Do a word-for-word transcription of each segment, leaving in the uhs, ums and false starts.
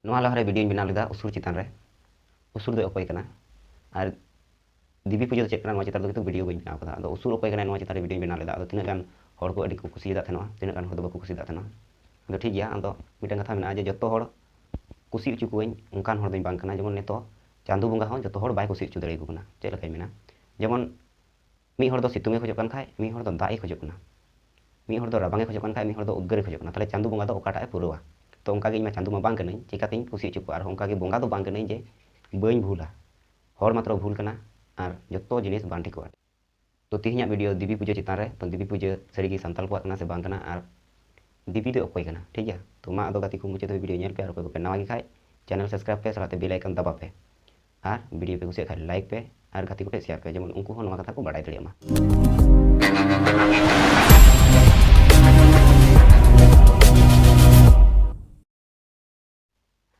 ᱱᱚᱣᱟ ᱞᱟᱦᱟᱨᱮ ᱵᱷᱤᱰᱤᱭᱳᱧ ᱵᱮᱱᱟᱣ ᱞᱮᱫᱟ ᱩᱥᱩᱨ ᱪᱮᱛᱟᱱ ᱨᱮ, ᱩᱥᱩᱨ ᱫᱚ ᱚᱠᱚᱭ ᱠᱟᱱᱟ ᱟᱨ ᱫᱮᱵᱤ ᱯᱩᱡᱟᱹ ᱫᱚ ᱪᱮᱫ ᱠᱟᱱᱟ, ᱱᱚᱣᱟ ᱪᱮᱛᱟᱱ ᱨᱮᱫᱚ ᱠᱤᱱᱛᱩ ᱵᱷᱤᱰᱤᱭᱳ ᱵᱟᱹᱧ ᱵᱮᱱᱟᱣ ᱠᱟᱫᱟ᱾ ᱟᱫᱚ ᱩᱥᱩᱨ ᱚᱠᱚᱭ ᱠᱟᱱᱟᱭ, ᱱᱚᱣᱟ ᱪᱮᱛᱟᱱ ᱨᱮ ᱵᱷᱤᱰᱤᱭᱳᱧ ᱵᱮᱱᱟᱣ ᱞᱮᱫᱟ᱾ ᱟᱫᱚ ᱛᱤᱱᱟᱹᱜ ᱜᱟᱱ ᱦᱚᱲ ᱠᱚ ᱟᱹᱰᱤ ᱠᱚ ᱠᱩᱥᱤᱭᱟᱫ ᱛᱟᱦᱮᱱᱚᱜᱼᱟ, ᱛᱤᱱᱟᱹᱜ ᱜᱟᱱ ᱦᱚᱲ ᱫᱚ ᱵᱟᱠᱚ ᱠᱩᱥᱤᱭᱟᱫ ᱛᱟᱦᱮᱱᱚᱜᱼᱟ᱾ ᱟᱫᱚ ᱴᱷᱤᱠ ᱜᱮᱭᱟ, ᱟᱫᱚ ᱢᱤᱫᱴᱟᱝ ᱠᱟᱛᱷᱟ ᱢᱮᱱᱟᱜᱼᱟ ᱡᱮ ᱡᱚᱛᱚ ᱦᱚᱲ ᱠᱩᱥᱤ ᱦᱚᱪᱚ ᱠᱚᱣᱟᱹᱧ ᱚᱱᱠᱟᱱ ᱦᱚᱲ ᱫᱚᱧ ᱵᱟᱝ ᱠᱟᱱᱟ᱾ ᱡᱮᱢᱚᱱ ᱱᱤᱛᱚᱜ ᱪᱟᱸᱫᱳ ᱵᱚᱸᱜᱟ ᱦᱚᱸ ᱡᱚᱛᱚ ᱦᱚᱲ ᱵᱟᱭ ᱠᱩᱥᱤ ᱦᱚᱪᱚ ᱫᱟᱲᱮᱭᱟᱠᱚ ᱠᱟᱱᱟ᱾ ᱪᱮᱫ ᱞᱮᱠᱟᱧ ᱢᱮᱱᱟ, ᱡᱮᱢᱚᱱ ᱢᱤᱫ ᱦᱚᱲ ᱫᱚ ᱥᱤᱛᱩᱝ ᱮ ᱠᱷᱚᱡᱚᱜ ᱠᱟᱱ ᱠᱷᱟᱡ, ᱢᱤᱫ ᱦᱚᱲ ᱫᱚ ᱫᱟᱜ ᱮ ᱠᱷᱚᱡᱚᱜ ᱠᱟᱱᱟ, ᱢᱤᱫ ᱦᱚᱲ ᱫᱚ ᱨᱟᱵᱟᱝ ᱮ ᱠᱷᱚᱡᱚᱜ ᱠᱟᱱ ᱠᱷᱟᱡ, ᱢᱤᱫ ᱦᱚᱲ ᱫᱚ ᱩᱫᱽᱜᱟᱹᱨ ᱮ ᱠᱷᱚᱡᱚᱜ ᱠᱟᱱᱟ᱾ ᱛᱟᱦᱞᱮ ᱪᱟᱸᱫᱳ ᱵᱚᱸᱜᱟ ᱫᱚ ᱚᱠᱟᱴᱟᱜ ᱮ ᱯᱩᱨᱟᱹᱣᱟ? ᱛᱚ ᱚᱱᱠᱟ ᱜᱮ ᱤᱧ ᱢᱟ ᱪᱟᱸᱫᱳ ᱢᱟ ᱵᱟᱝ ᱠᱟᱹᱱᱟᱹᱧ, ᱪᱤᱠᱟᱹᱛᱤᱧ ᱠᱩᱥᱤ ᱦᱚᱪᱚ ᱠᱚᱣᱟ? ᱟᱨᱦᱚᱸ ᱚᱱᱠᱟ ᱜᱮ ᱵᱚᱸᱜᱟ ᱫᱚ ᱵᱟᱝ ᱠᱟᱹᱱᱟᱹᱧ ᱡᱮ ᱵᱟᱹᱧ ᱵᱷᱩᱞᱟ᱾ ᱦᱚᱲ ᱢᱟᱛᱨᱚ ᱵᱷᱩᱞ ᱠᱟᱱᱟ ᱟᱨ ᱡᱚᱛᱚ ᱡᱤᱱᱤᱥ ᱵᱟᱝ ᱴᱷᱤᱠᱚᱜᱼᱟ᱾ ᱛᱚ ᱛᱮᱦᱮᱧᱟᱜ ᱵᱷᱤᱰᱤᱭᱳ ᱫᱮᱵᱤ ᱯᱩᱡᱟᱹ ᱪᱮᱛᱟᱱ ᱨᱮ᱾ ᱛᱚ ᱫᱮᱵᱤ ᱯᱩᱡᱟᱹ ᱥᱟᱹᱨᱤᱜᱮ ᱥᱟᱱᱛᱟᱲ ᱠᱚᱣᱟᱜ ᱠᱟᱱᱟ ᱥᱮ ᱵᱟᱝ ᱠᱟᱱᱟ, ᱟᱨ ᱫᱮᱵᱤ ᱫᱚ ᱚᱠᱚᱭ ᱠᱟᱱᱟ? ᱴᱷᱤᱠ ᱜᱮᱭᱟ, ᱛᱚ ᱢᱟ ᱟᱫᱚ ᱜᱟᱛᱮ ᱠᱚ, ᱢᱩᱪᱟᱹᱫ ᱫᱷᱟᱹᱵᱤᱡ ᱵᱷᱤᱰᱤᱭᱳ ᱧᱮᱞ ᱯᱮ, ᱟᱨ ᱚᱠᱚᱭ ᱠᱚᱯᱮ ᱱᱟᱣᱟ ᱜᱮ ᱠᱷᱟᱡ ᱪᱮᱱᱮᱞ ᱥᱟᱵᱥᱠᱨᱟᱭᱤᱵ ᱯᱮ, ᱥᱟᱞᱟᱜ ᱛᱮ ᱵᱮᱞ ᱟᱭᱠᱚᱱ ᱫᱟᱵᱟ ᱯᱮ, ᱟᱨ ᱵᱷᱤᱰᱤᱭᱳ ᱯᱮ ᱠᱩᱥᱤᱭᱟᱜ ᱠᱷᱟᱡ ᱞᱟᱭᱤᱠ ᱯᱮ ᱟᱨ ᱜᱟᱛᱮ ᱠᱚᱴᱷᱮᱡ ᱥᱮᱭᱟᱨ ᱯᱮ, ᱡᱮᱢᱚᱱ ᱩᱱᱠᱩ ᱦᱚᱸ ᱱᱚᱣᱟ ᱠᱟᱛᱷᱟ ᱠᱚ ᱵᱟᱲᱟᱭ ᱫᱟᱲᱮᱭᱟᱜ ᱢᱟ᱾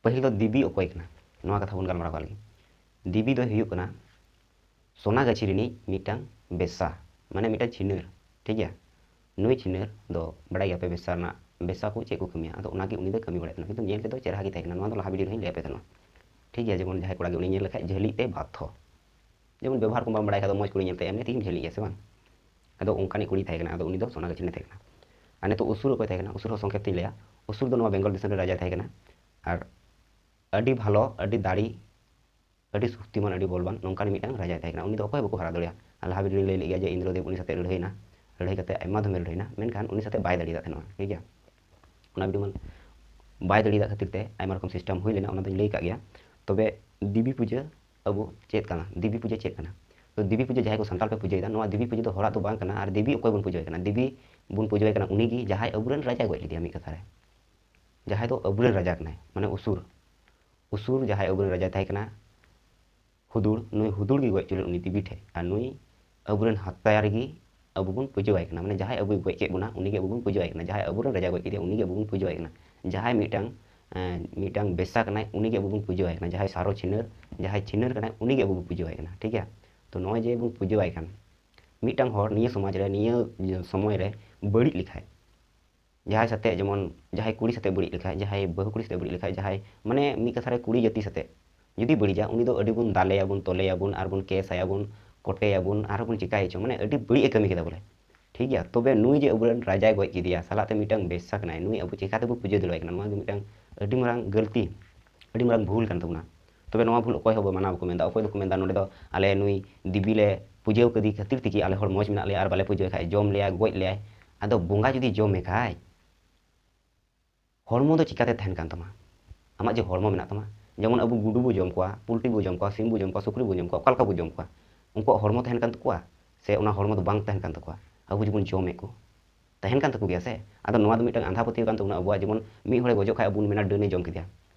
ᱯᱟᱹᱦᱤᱞ ᱫᱚ ᱫᱮᱵᱤ ᱚᱠᱚᱭ ᱠᱟᱱᱟ, ᱱᱚᱣᱟ ᱠᱟᱛᱷᱟ ᱵᱚᱱ ᱜᱟᱞᱢᱟᱨᱟᱣ ᱠᱟᱜ ᱞᱮᱜᱮ᱾ ᱫᱮᱵᱤ ᱫᱚᱭ ᱦᱩᱭᱩᱜ ᱠᱟᱱᱟ ᱥᱚᱱᱟ ᱜᱟᱹᱪᱷᱤ ᱨᱤᱱᱤᱡ ᱢᱤᱫᱴᱟᱝ ᱵᱮᱥᱟ, ᱢᱟᱱᱮ ᱢᱤᱫᱴᱟᱝ ᱪᱷᱤᱱᱟᱹᱨ, ᱴᱷᱤᱠ ᱜᱮᱭᱟ? ᱱᱩᱭ ᱪᱷᱤᱱᱟᱹᱨ ᱫᱚ ᱵᱟᱲᱟᱭ ᱜᱮᱭᱟᱯᱮ ᱵᱮᱥᱟ ᱨᱮᱱᱟᱜ, ᱵᱮᱥᱟ ᱠᱚ ᱪᱮᱫ ᱠᱚ ᱠᱟᱹᱢᱤᱭᱟ? ᱟᱫᱚ ᱚᱱᱟᱜᱮ ᱩᱱᱤ ᱫᱚᱭ ᱠᱟᱹᱢᱤ ᱵᱟᱲᱟᱭᱮᱫ ᱛᱟᱦᱮᱱᱟ, ᱠᱤᱱᱛᱩ ᱧᱮᱞ ᱛᱮᱫᱚ ᱪᱮᱦᱨᱟ ᱜᱮ ᱛᱟᱦᱮᱸ ᱠᱟᱱᱟ᱾ ᱱᱚᱣᱟ ᱫᱚ ᱞᱟᱦᱟ ᱵᱷᱤᱰᱤᱭᱳ ᱨᱮᱦᱚᱸᱧ ᱞᱟᱹᱭ ᱟᱯᱮ ᱛᱟᱦᱮᱱᱟ, ᱴᱷᱤᱠ ᱜᱮᱭᱟ? ᱡᱮᱢᱚᱱ ᱡᱟᱦᱟᱸᱭ ᱠᱚᱲᱟ ᱜᱮ ᱩᱱᱤ ᱧᱮᱞ ᱞᱮᱠᱷᱟᱡ ᱡᱷᱟᱹᱞᱤᱜ ᱛᱮ ᱵᱟᱫᱽᱫᱷᱚ, ᱡᱮᱢᱚᱱ ᱵᱮᱵᱚᱦᱟᱨ ᱠᱚ ᱵᱟᱢ ᱵᱟᱲᱟᱭ ᱠᱷᱟᱡ ᱫᱚ ᱢᱚᱡᱽ ᱠᱩᱲᱤ ᱧᱮᱞ ᱛᱮ ᱮᱢᱱᱤ ᱛᱮᱜᱮᱢ ᱡᱷᱟᱹᱞᱤᱜ ᱜᱮᱭᱟ ᱥᱮ ᱵᱟᱝ? ᱟᱫᱚ ᱚᱱᱠᱟᱱᱤᱡ ᱠᱩᱲᱤ ᱛᱟᱦᱮᱸ ᱠᱟᱱᱟ, ᱟᱫᱚ ᱩᱱᱤ ᱫᱚ ᱥᱚᱱᱟ ᱜᱟᱹᱪᱷᱤ ᱨᱤᱱᱤᱡ ᱛᱟᱦᱮᱸ ᱠᱟᱱᱟ᱾ ᱟᱨ ᱱᱤᱛᱚᱜ ᱩᱥᱩᱨ ᱚᱠᱚᱭ ᱛᱟᱦᱮᱸ ᱠᱟᱱᱟ? ᱩᱥᱩᱨ ᱦᱚᱸ ᱥᱚᱝᱠᱷᱮᱯ ᱛᱤᱧ ᱞᱟᱹᱭᱟ, ᱩᱥᱩᱨ ᱫᱚ ᱱᱚᱣᱟ ᱵᱮᱝᱜᱚᱞ ᱫᱤᱥᱚᱢ ᱨᱮ ᱨᱟᱡᱟᱭ ᱛᱟᱦᱮᱸ ᱠᱟᱱᱟ᱾ ᱟᱨ ᱟᱹᱰᱤ ᱵᱷᱟᱞᱚ, ᱟᱹᱰᱤ ᱫᱟᱲᱮ, ᱟᱹᱰᱤ ᱥᱚᱠᱛᱤᱢᱟᱱ, ᱟᱹᱰᱤ ᱵᱚᱞᱣᱟᱱ, ᱱᱚᱝᱠᱟᱱ ᱢᱤᱫᱴᱟᱝ ᱨᱟᱡᱟᱭ ᱛᱟᱦᱮᱸ ᱠᱟᱱᱟ᱾ ᱩᱱᱤ ᱫᱚ ᱚᱠᱚᱭ ᱦᱚᱸ ᱵᱟᱠᱚ ᱦᱟᱨᱟᱣ ᱫᱟᱲᱮᱭᱟᱜᱼᱟ᱾ ᱟᱨ ᱞᱟᱦᱟ ᱵᱷᱤᱰᱤᱭᱳ ᱨᱮᱧ ᱞᱟᱹᱭ ᱞᱮᱫ ᱜᱮᱭᱟ ᱡᱮ ᱤᱱᱫᱨᱚᱫᱮᱵ ᱩᱱᱤ ᱥᱟᱛᱮᱜ ᱞᱟᱹᱲᱦᱟᱹᱭᱮᱱᱟ, ᱞᱟᱹᱲᱦᱟᱹᱭ ᱠᱟᱛᱮ ᱟᱭᱢᱟ ᱫᱷᱚᱢᱮ ᱞᱟᱹᱲᱦᱟᱹᱭᱮᱱᱟ, ᱢᱮᱱᱠᱷᱟᱱ ᱩᱱᱤ ᱥᱟᱛᱮᱜ ᱵᱟᱭ ᱫᱟᱲᱮᱭᱟᱫ ᱛᱟᱦᱮᱱᱟ, ᱴᱷᱤᱠ ᱜᱮᱭᱟ? ᱚᱱᱟ ᱵᱷᱤᱰᱤᱭᱳ ᱢᱟ ᱵᱟᱭ ᱫᱟᱲᱮᱭᱟᱫ ᱠᱷᱟᱹᱛᱤᱨ ᱛᱮ ᱟᱭᱢᱟ ᱨᱚᱠᱚᱢ ᱥᱤᱥᱴᱮᱢ ᱦᱩᱭ ᱞᱮᱱᱟ, ᱚᱱᱟ ᱫᱚᱧ ᱞᱟᱹᱭ ᱠᱟᱜ ᱜᱮᱭᱟ᱾ ᱛᱚᱵᱮ ᱫᱮᱵᱤ ᱯᱩᱡᱟᱹ ᱟᱵᱚ ᱪᱮᱫ ᱠᱟᱱᱟ? ᱫᱮᱵᱤ ᱯᱩᱡᱟᱹ ᱪᱮᱫ ᱠᱟᱱᱟ? ᱛᱚ ᱫᱮᱵᱤ ᱯᱩᱡᱟᱹ ᱡᱟᱦᱟᱸᱭ ᱠᱚ ᱥᱟᱱᱛᱟᱲ ᱯᱮ ᱯᱩᱡᱟᱹᱭᱮᱫᱟ, ᱱᱚᱣᱟ ᱫᱮᱵᱤ ᱯᱩᱡᱟᱹ ᱫᱚ ᱦᱚᱲᱟᱜ ᱫᱚ ᱵᱟᱝ ᱠᱟᱱᱟ᱾ ᱟᱨ ᱫᱮᱵᱤ ᱚᱠᱚᱭ ᱵᱚᱱ ᱯᱩᱡᱟᱹᱣᱟᱭ ᱠᱟᱱᱟ? ᱫᱮᱵᱤ ᱵᱚᱱ ᱯᱩᱡᱟᱹᱣᱟᱭ ᱠᱟᱱᱟ ᱩᱱᱤ ᱜᱮ ᱡᱟᱦᱟᱸᱭ ᱟᱵᱚᱨᱮᱱ ᱨᱟᱡᱟᱭ ᱜᱚᱡ ᱞᱮᱫᱮᱭᱟ ᱢᱤᱫ ᱠᱟᱛᱷᱟ ᱨᱮ, ᱡᱟᱦᱟᱸᱭ ᱫᱚ ᱟᱵᱚᱨᱮᱱ ᱨᱟᱡᱟ ᱠᱟᱱᱟᱭ, ᱢᱟᱱᱮ ᱩᱥᱩᱨ᱾ ᱩᱥᱩᱨ ᱡᱟᱦᱟᱸᱭ ᱟᱵᱚᱨᱮᱱ ᱨᱟᱡᱟᱭ ᱛᱟᱦᱮᱸ ᱠᱟᱱᱟ, ᱦᱩᱫᱩᱲ, ᱱᱩᱭ ᱦᱩᱫᱩᱲ ᱜᱮ ᱜᱚᱡ ᱦᱚᱪᱚ ᱞᱮᱫ ᱩᱱᱤ ᱫᱮᱵᱤ ᱴᱷᱮᱡ᱾ ᱟᱨ ᱱᱩᱭ ᱟᱵᱚᱨᱮᱱ ᱦᱟᱛᱭᱟᱨ ᱜᱮ ᱟᱵᱚ ᱵᱚᱱ ᱯᱩᱡᱟᱹᱣᱟᱭ ᱠᱟᱱᱟ, ᱢᱟᱱᱮ ᱡᱟᱦᱟᱸᱭ ᱟᱵᱚᱭ ᱜᱚᱡ ᱠᱮᱫ ᱵᱚᱱᱟ, ᱩᱱᱤ ᱜᱮ ᱟᱵᱚ ᱵᱚᱱ ᱯᱩᱡᱟᱹᱣᱟᱭ ᱠᱟᱱᱟ᱾ ᱡᱟᱦᱟᱸᱭ ᱟᱵᱚᱨᱮᱱ ᱨᱟᱡᱟ ᱜᱚᱡ ᱠᱮᱫᱮᱭᱟ, ᱩᱱᱤ ᱜᱮ ᱟᱵᱚ ᱵᱚᱱ ᱯᱩᱡᱟᱹᱣᱟᱭ ᱠᱟᱱᱟ᱾ ᱡᱟᱦᱟᱸᱭ ᱢᱤᱫᱴᱟᱝ, ᱮᱸ, ᱢᱤᱫᱴᱟᱝ ᱵᱮᱥᱟ ᱠᱟᱱᱟᱭ, ᱩᱱᱤ ᱜᱮ ᱟᱵᱚ ᱵᱚᱱ ᱯᱩᱡᱟᱹᱣᱟᱭ ᱠᱟᱱᱟ᱾ ᱡᱟᱦᱟᱸᱭ ᱥᱟᱨᱚ ᱪᱷᱤᱱᱟᱹᱨ, ᱡᱟᱦᱟᱸᱭ ᱪᱷᱤᱱᱟᱹᱨ ᱠᱟᱱᱟᱭ, ᱩᱱᱤ ᱜᱮ ᱟᱵᱚ ᱵᱚᱱ ᱯᱩᱡᱟᱹᱣᱟᱭ ᱠᱟᱱᱟ, ᱴᱷᱤᱠ ᱜᱮᱭᱟ? ᱛᱚ ᱱᱚᱜᱼᱚᱭ ᱡᱮ ᱵᱚᱱ ᱯᱩᱡᱟᱹᱣᱟᱭ ᱠᱟᱱ, ᱢᱤᱫᱴᱟᱝ ᱦᱚᱲ ᱱᱤᱭᱟᱹ ᱥᱚᱢᱟᱡᱽ ᱨᱮ, ᱱᱤᱭᱟᱹ ᱥᱚᱢᱚᱭ ᱨᱮ ᱵᱟᱹᱲᱤᱡ ᱞᱮᱠᱷᱟᱡ, ᱡᱟᱦᱟᱸᱭ ᱥᱟᱛᱮ, ᱡᱮᱢᱚᱱ ᱡᱟᱦᱟᱸᱭ ᱠᱩᱲᱤ ᱥᱟᱛᱮ ᱵᱟᱹᱲᱤᱡ ᱞᱮᱠᱷᱟᱡ, ᱡᱟᱦᱟᱸᱭ ᱵᱟᱹᱦᱩ ᱠᱩᱲᱤ ᱥᱟᱛᱮ ᱵᱟᱹᱲᱤᱡ ᱞᱮᱠᱷᱟᱡ, ᱡᱟᱦᱟᱸᱭ ᱢᱟᱱᱮ ᱢᱤᱫ ᱠᱟᱛᱷᱟ ᱨᱮ ᱠᱩᱲᱤ ᱡᱟᱹᱛᱤ ᱥᱟᱛᱮ ᱡᱩᱫᱤ ᱵᱟᱹᱲᱤᱡᱟ, ᱩᱱᱤ ᱫᱚ ᱟᱹᱰᱤ ᱵᱚᱱ ᱫᱟᱞᱮᱭᱟᱵᱚᱱ, ᱛᱚᱞᱮᱭᱟᱵᱚᱱ, ᱟᱨ ᱵᱚᱱ ᱠᱮᱥ ᱟᱭᱟᱵᱚᱱ, ᱠᱚᱴᱮᱭᱟᱵᱚᱱ, ᱟᱨᱦᱚᱸ ᱵᱚᱱ ᱪᱤᱠᱟᱭ ᱦᱚᱪᱚ, ᱢᱟᱱᱮ ᱟᱹᱰᱤ ᱵᱟᱹᱲᱤᱡ ᱮ ᱠᱟᱹᱢᱤ ᱠᱮᱫᱟ ᱵᱚᱞᱮ᱾ ᱴᱷᱤᱠ ᱜᱮᱭᱟ, ᱛᱚᱵᱮ ᱱᱩᱭ ᱡᱮ ᱟᱵᱚᱨᱮᱱ ᱨᱟᱡᱟᱭ ᱜᱚᱡ ᱠᱮᱫᱮᱭᱟ, ᱥᱟᱞᱟᱜ ᱛᱮ ᱢᱤᱫᱴᱟᱝ ᱵᱮᱥᱥᱟ ᱠᱟᱱᱟᱭ, ᱱᱩᱭ ᱟᱵᱚ ᱪᱤᱠᱟᱹ ᱛᱮᱵᱚ ᱯᱩᱡᱟᱹ ᱫᱟᱲᱮᱣᱟᱭ ᱠᱟᱱᱟ? ᱱᱚᱣᱟ ᱜᱮ ᱢᱤᱫᱴᱟᱝ ᱟᱹᱰᱤ ᱢᱟᱨᱟᱝ ᱜᱟᱹᱞᱛᱤ, ᱟᱹᱰᱤ ᱢᱟᱨᱟᱝ ᱵᱷᱩᱞ ᱠᱟᱱ ᱛᱟᱵᱚᱱᱟ᱾ ᱛᱚᱵᱮ ᱱᱚᱣᱟ ᱵᱷᱩᱞ ᱚᱠᱚᱭ ᱦᱚᱸ ᱵᱟᱵᱚ ᱢᱟᱱᱟᱣ ᱵᱟᱠᱚ ᱢᱮᱱᱫᱟ᱾ ᱚᱠᱚᱭ ᱫᱚᱠᱚ ᱢᱮᱱᱫᱟ, "ᱱᱚᱰᱮ ᱫᱚ ᱟᱞᱮ ᱱᱩᱭ ᱫᱮᱵᱤ ᱞᱮ ᱯᱩᱡᱟᱹᱣ ᱠᱟᱫᱮ ᱠᱷᱟᱹᱛᱤᱨ ᱛᱮᱜᱮ ᱟᱞᱮ ᱦᱚᱲ ᱢᱚᱡᱽ ᱢᱮᱱᱟᱜ ᱞᱮᱭᱟ, ᱟᱨ ᱵᱟᱞᱮ ᱯᱩᱡᱟᱹᱣ ᱠᱷᱟᱡ ᱡᱚᱢ ᱞᱮᱭᱟ, ᱜᱚᱡ ᱞᱮᱭᱟᱭ᱾" ᱟᱫᱚ ᱵᱚᱸᱜᱟ ᱡᱩᱫᱤ ᱡᱚᱢᱮ ᱠᱷᱟᱡ, ᱦᱚᱲᱢᱚ ᱫᱚ ᱪᱤᱠᱟᱛᱮ ᱛᱟᱦᱮᱱ ᱠᱟᱱ ᱛᱟᱢᱟ? ᱟᱢᱟᱜ ᱡᱮ ᱦᱚᱲᱢᱚ ᱢᱮᱱᱟᱜ ᱛᱟᱢᱟ, ᱡᱮᱢᱚᱱ ᱟᱵᱚ ᱜᱩᱰᱩ ᱵᱚ ᱡᱚᱢ ᱠᱚᱣᱟ, ᱯᱩᱞᱴᱤ ᱵᱚ ᱡᱚᱢ ᱠᱚᱣᱟ, ᱥᱤᱢ ᱵᱚ ᱡᱚᱢ ᱠᱚᱣᱟ, ᱥᱩᱠᱨᱤ ᱵᱚ ᱡᱚᱢ ᱠᱚᱣᱟ, ᱚᱠᱟ ᱞᱮᱠᱟ ᱵᱚ ᱡᱚᱢ ᱠᱚᱣᱟ? ᱩᱱᱠᱩᱣᱟᱜ ᱦᱚᱲᱢᱚ ᱛᱟᱦᱮᱱ ᱠᱟᱱ ᱛᱟᱠᱚᱣᱟ ᱥᱮ ᱚᱱᱟ ᱦᱚᱲᱢᱚ ᱫᱚ ᱵᱟᱝ ᱛᱟᱦᱮᱱ ᱠᱟᱱ ᱛᱟᱠᱚᱣᱟ? ᱟᱵᱚ ᱡᱮᱵᱚᱱ ᱡᱚᱢᱮᱫ ᱠᱚ, ᱛᱟᱦᱮᱱ ᱠᱟᱱ ᱛᱟᱠᱚ ᱜᱮᱭᱟ ᱥᱮ? ᱟᱫᱚ ᱱᱚᱣᱟ ᱫᱚ ᱢᱤᱫᱴᱟᱝ ᱟᱸᱫᱷᱟ ᱯᱟᱹᱛᱭᱟᱹᱣ ᱠᱟᱱ ᱛᱟᱵᱚᱱᱟ ᱟᱵᱚᱣᱟᱜ᱾ ᱡᱮᱢᱚᱱ ᱢᱤᱫ ᱦᱚᱲᱮ ᱜᱚᱡᱚᱜ ᱠᱷᱟᱡ ᱟᱵᱚ ᱵᱚᱱ ᱢᱮᱱᱟ, "ᱰᱟᱹᱱᱮ ᱡᱚᱢ ᱠᱮᱫᱮᱭᱟ᱾"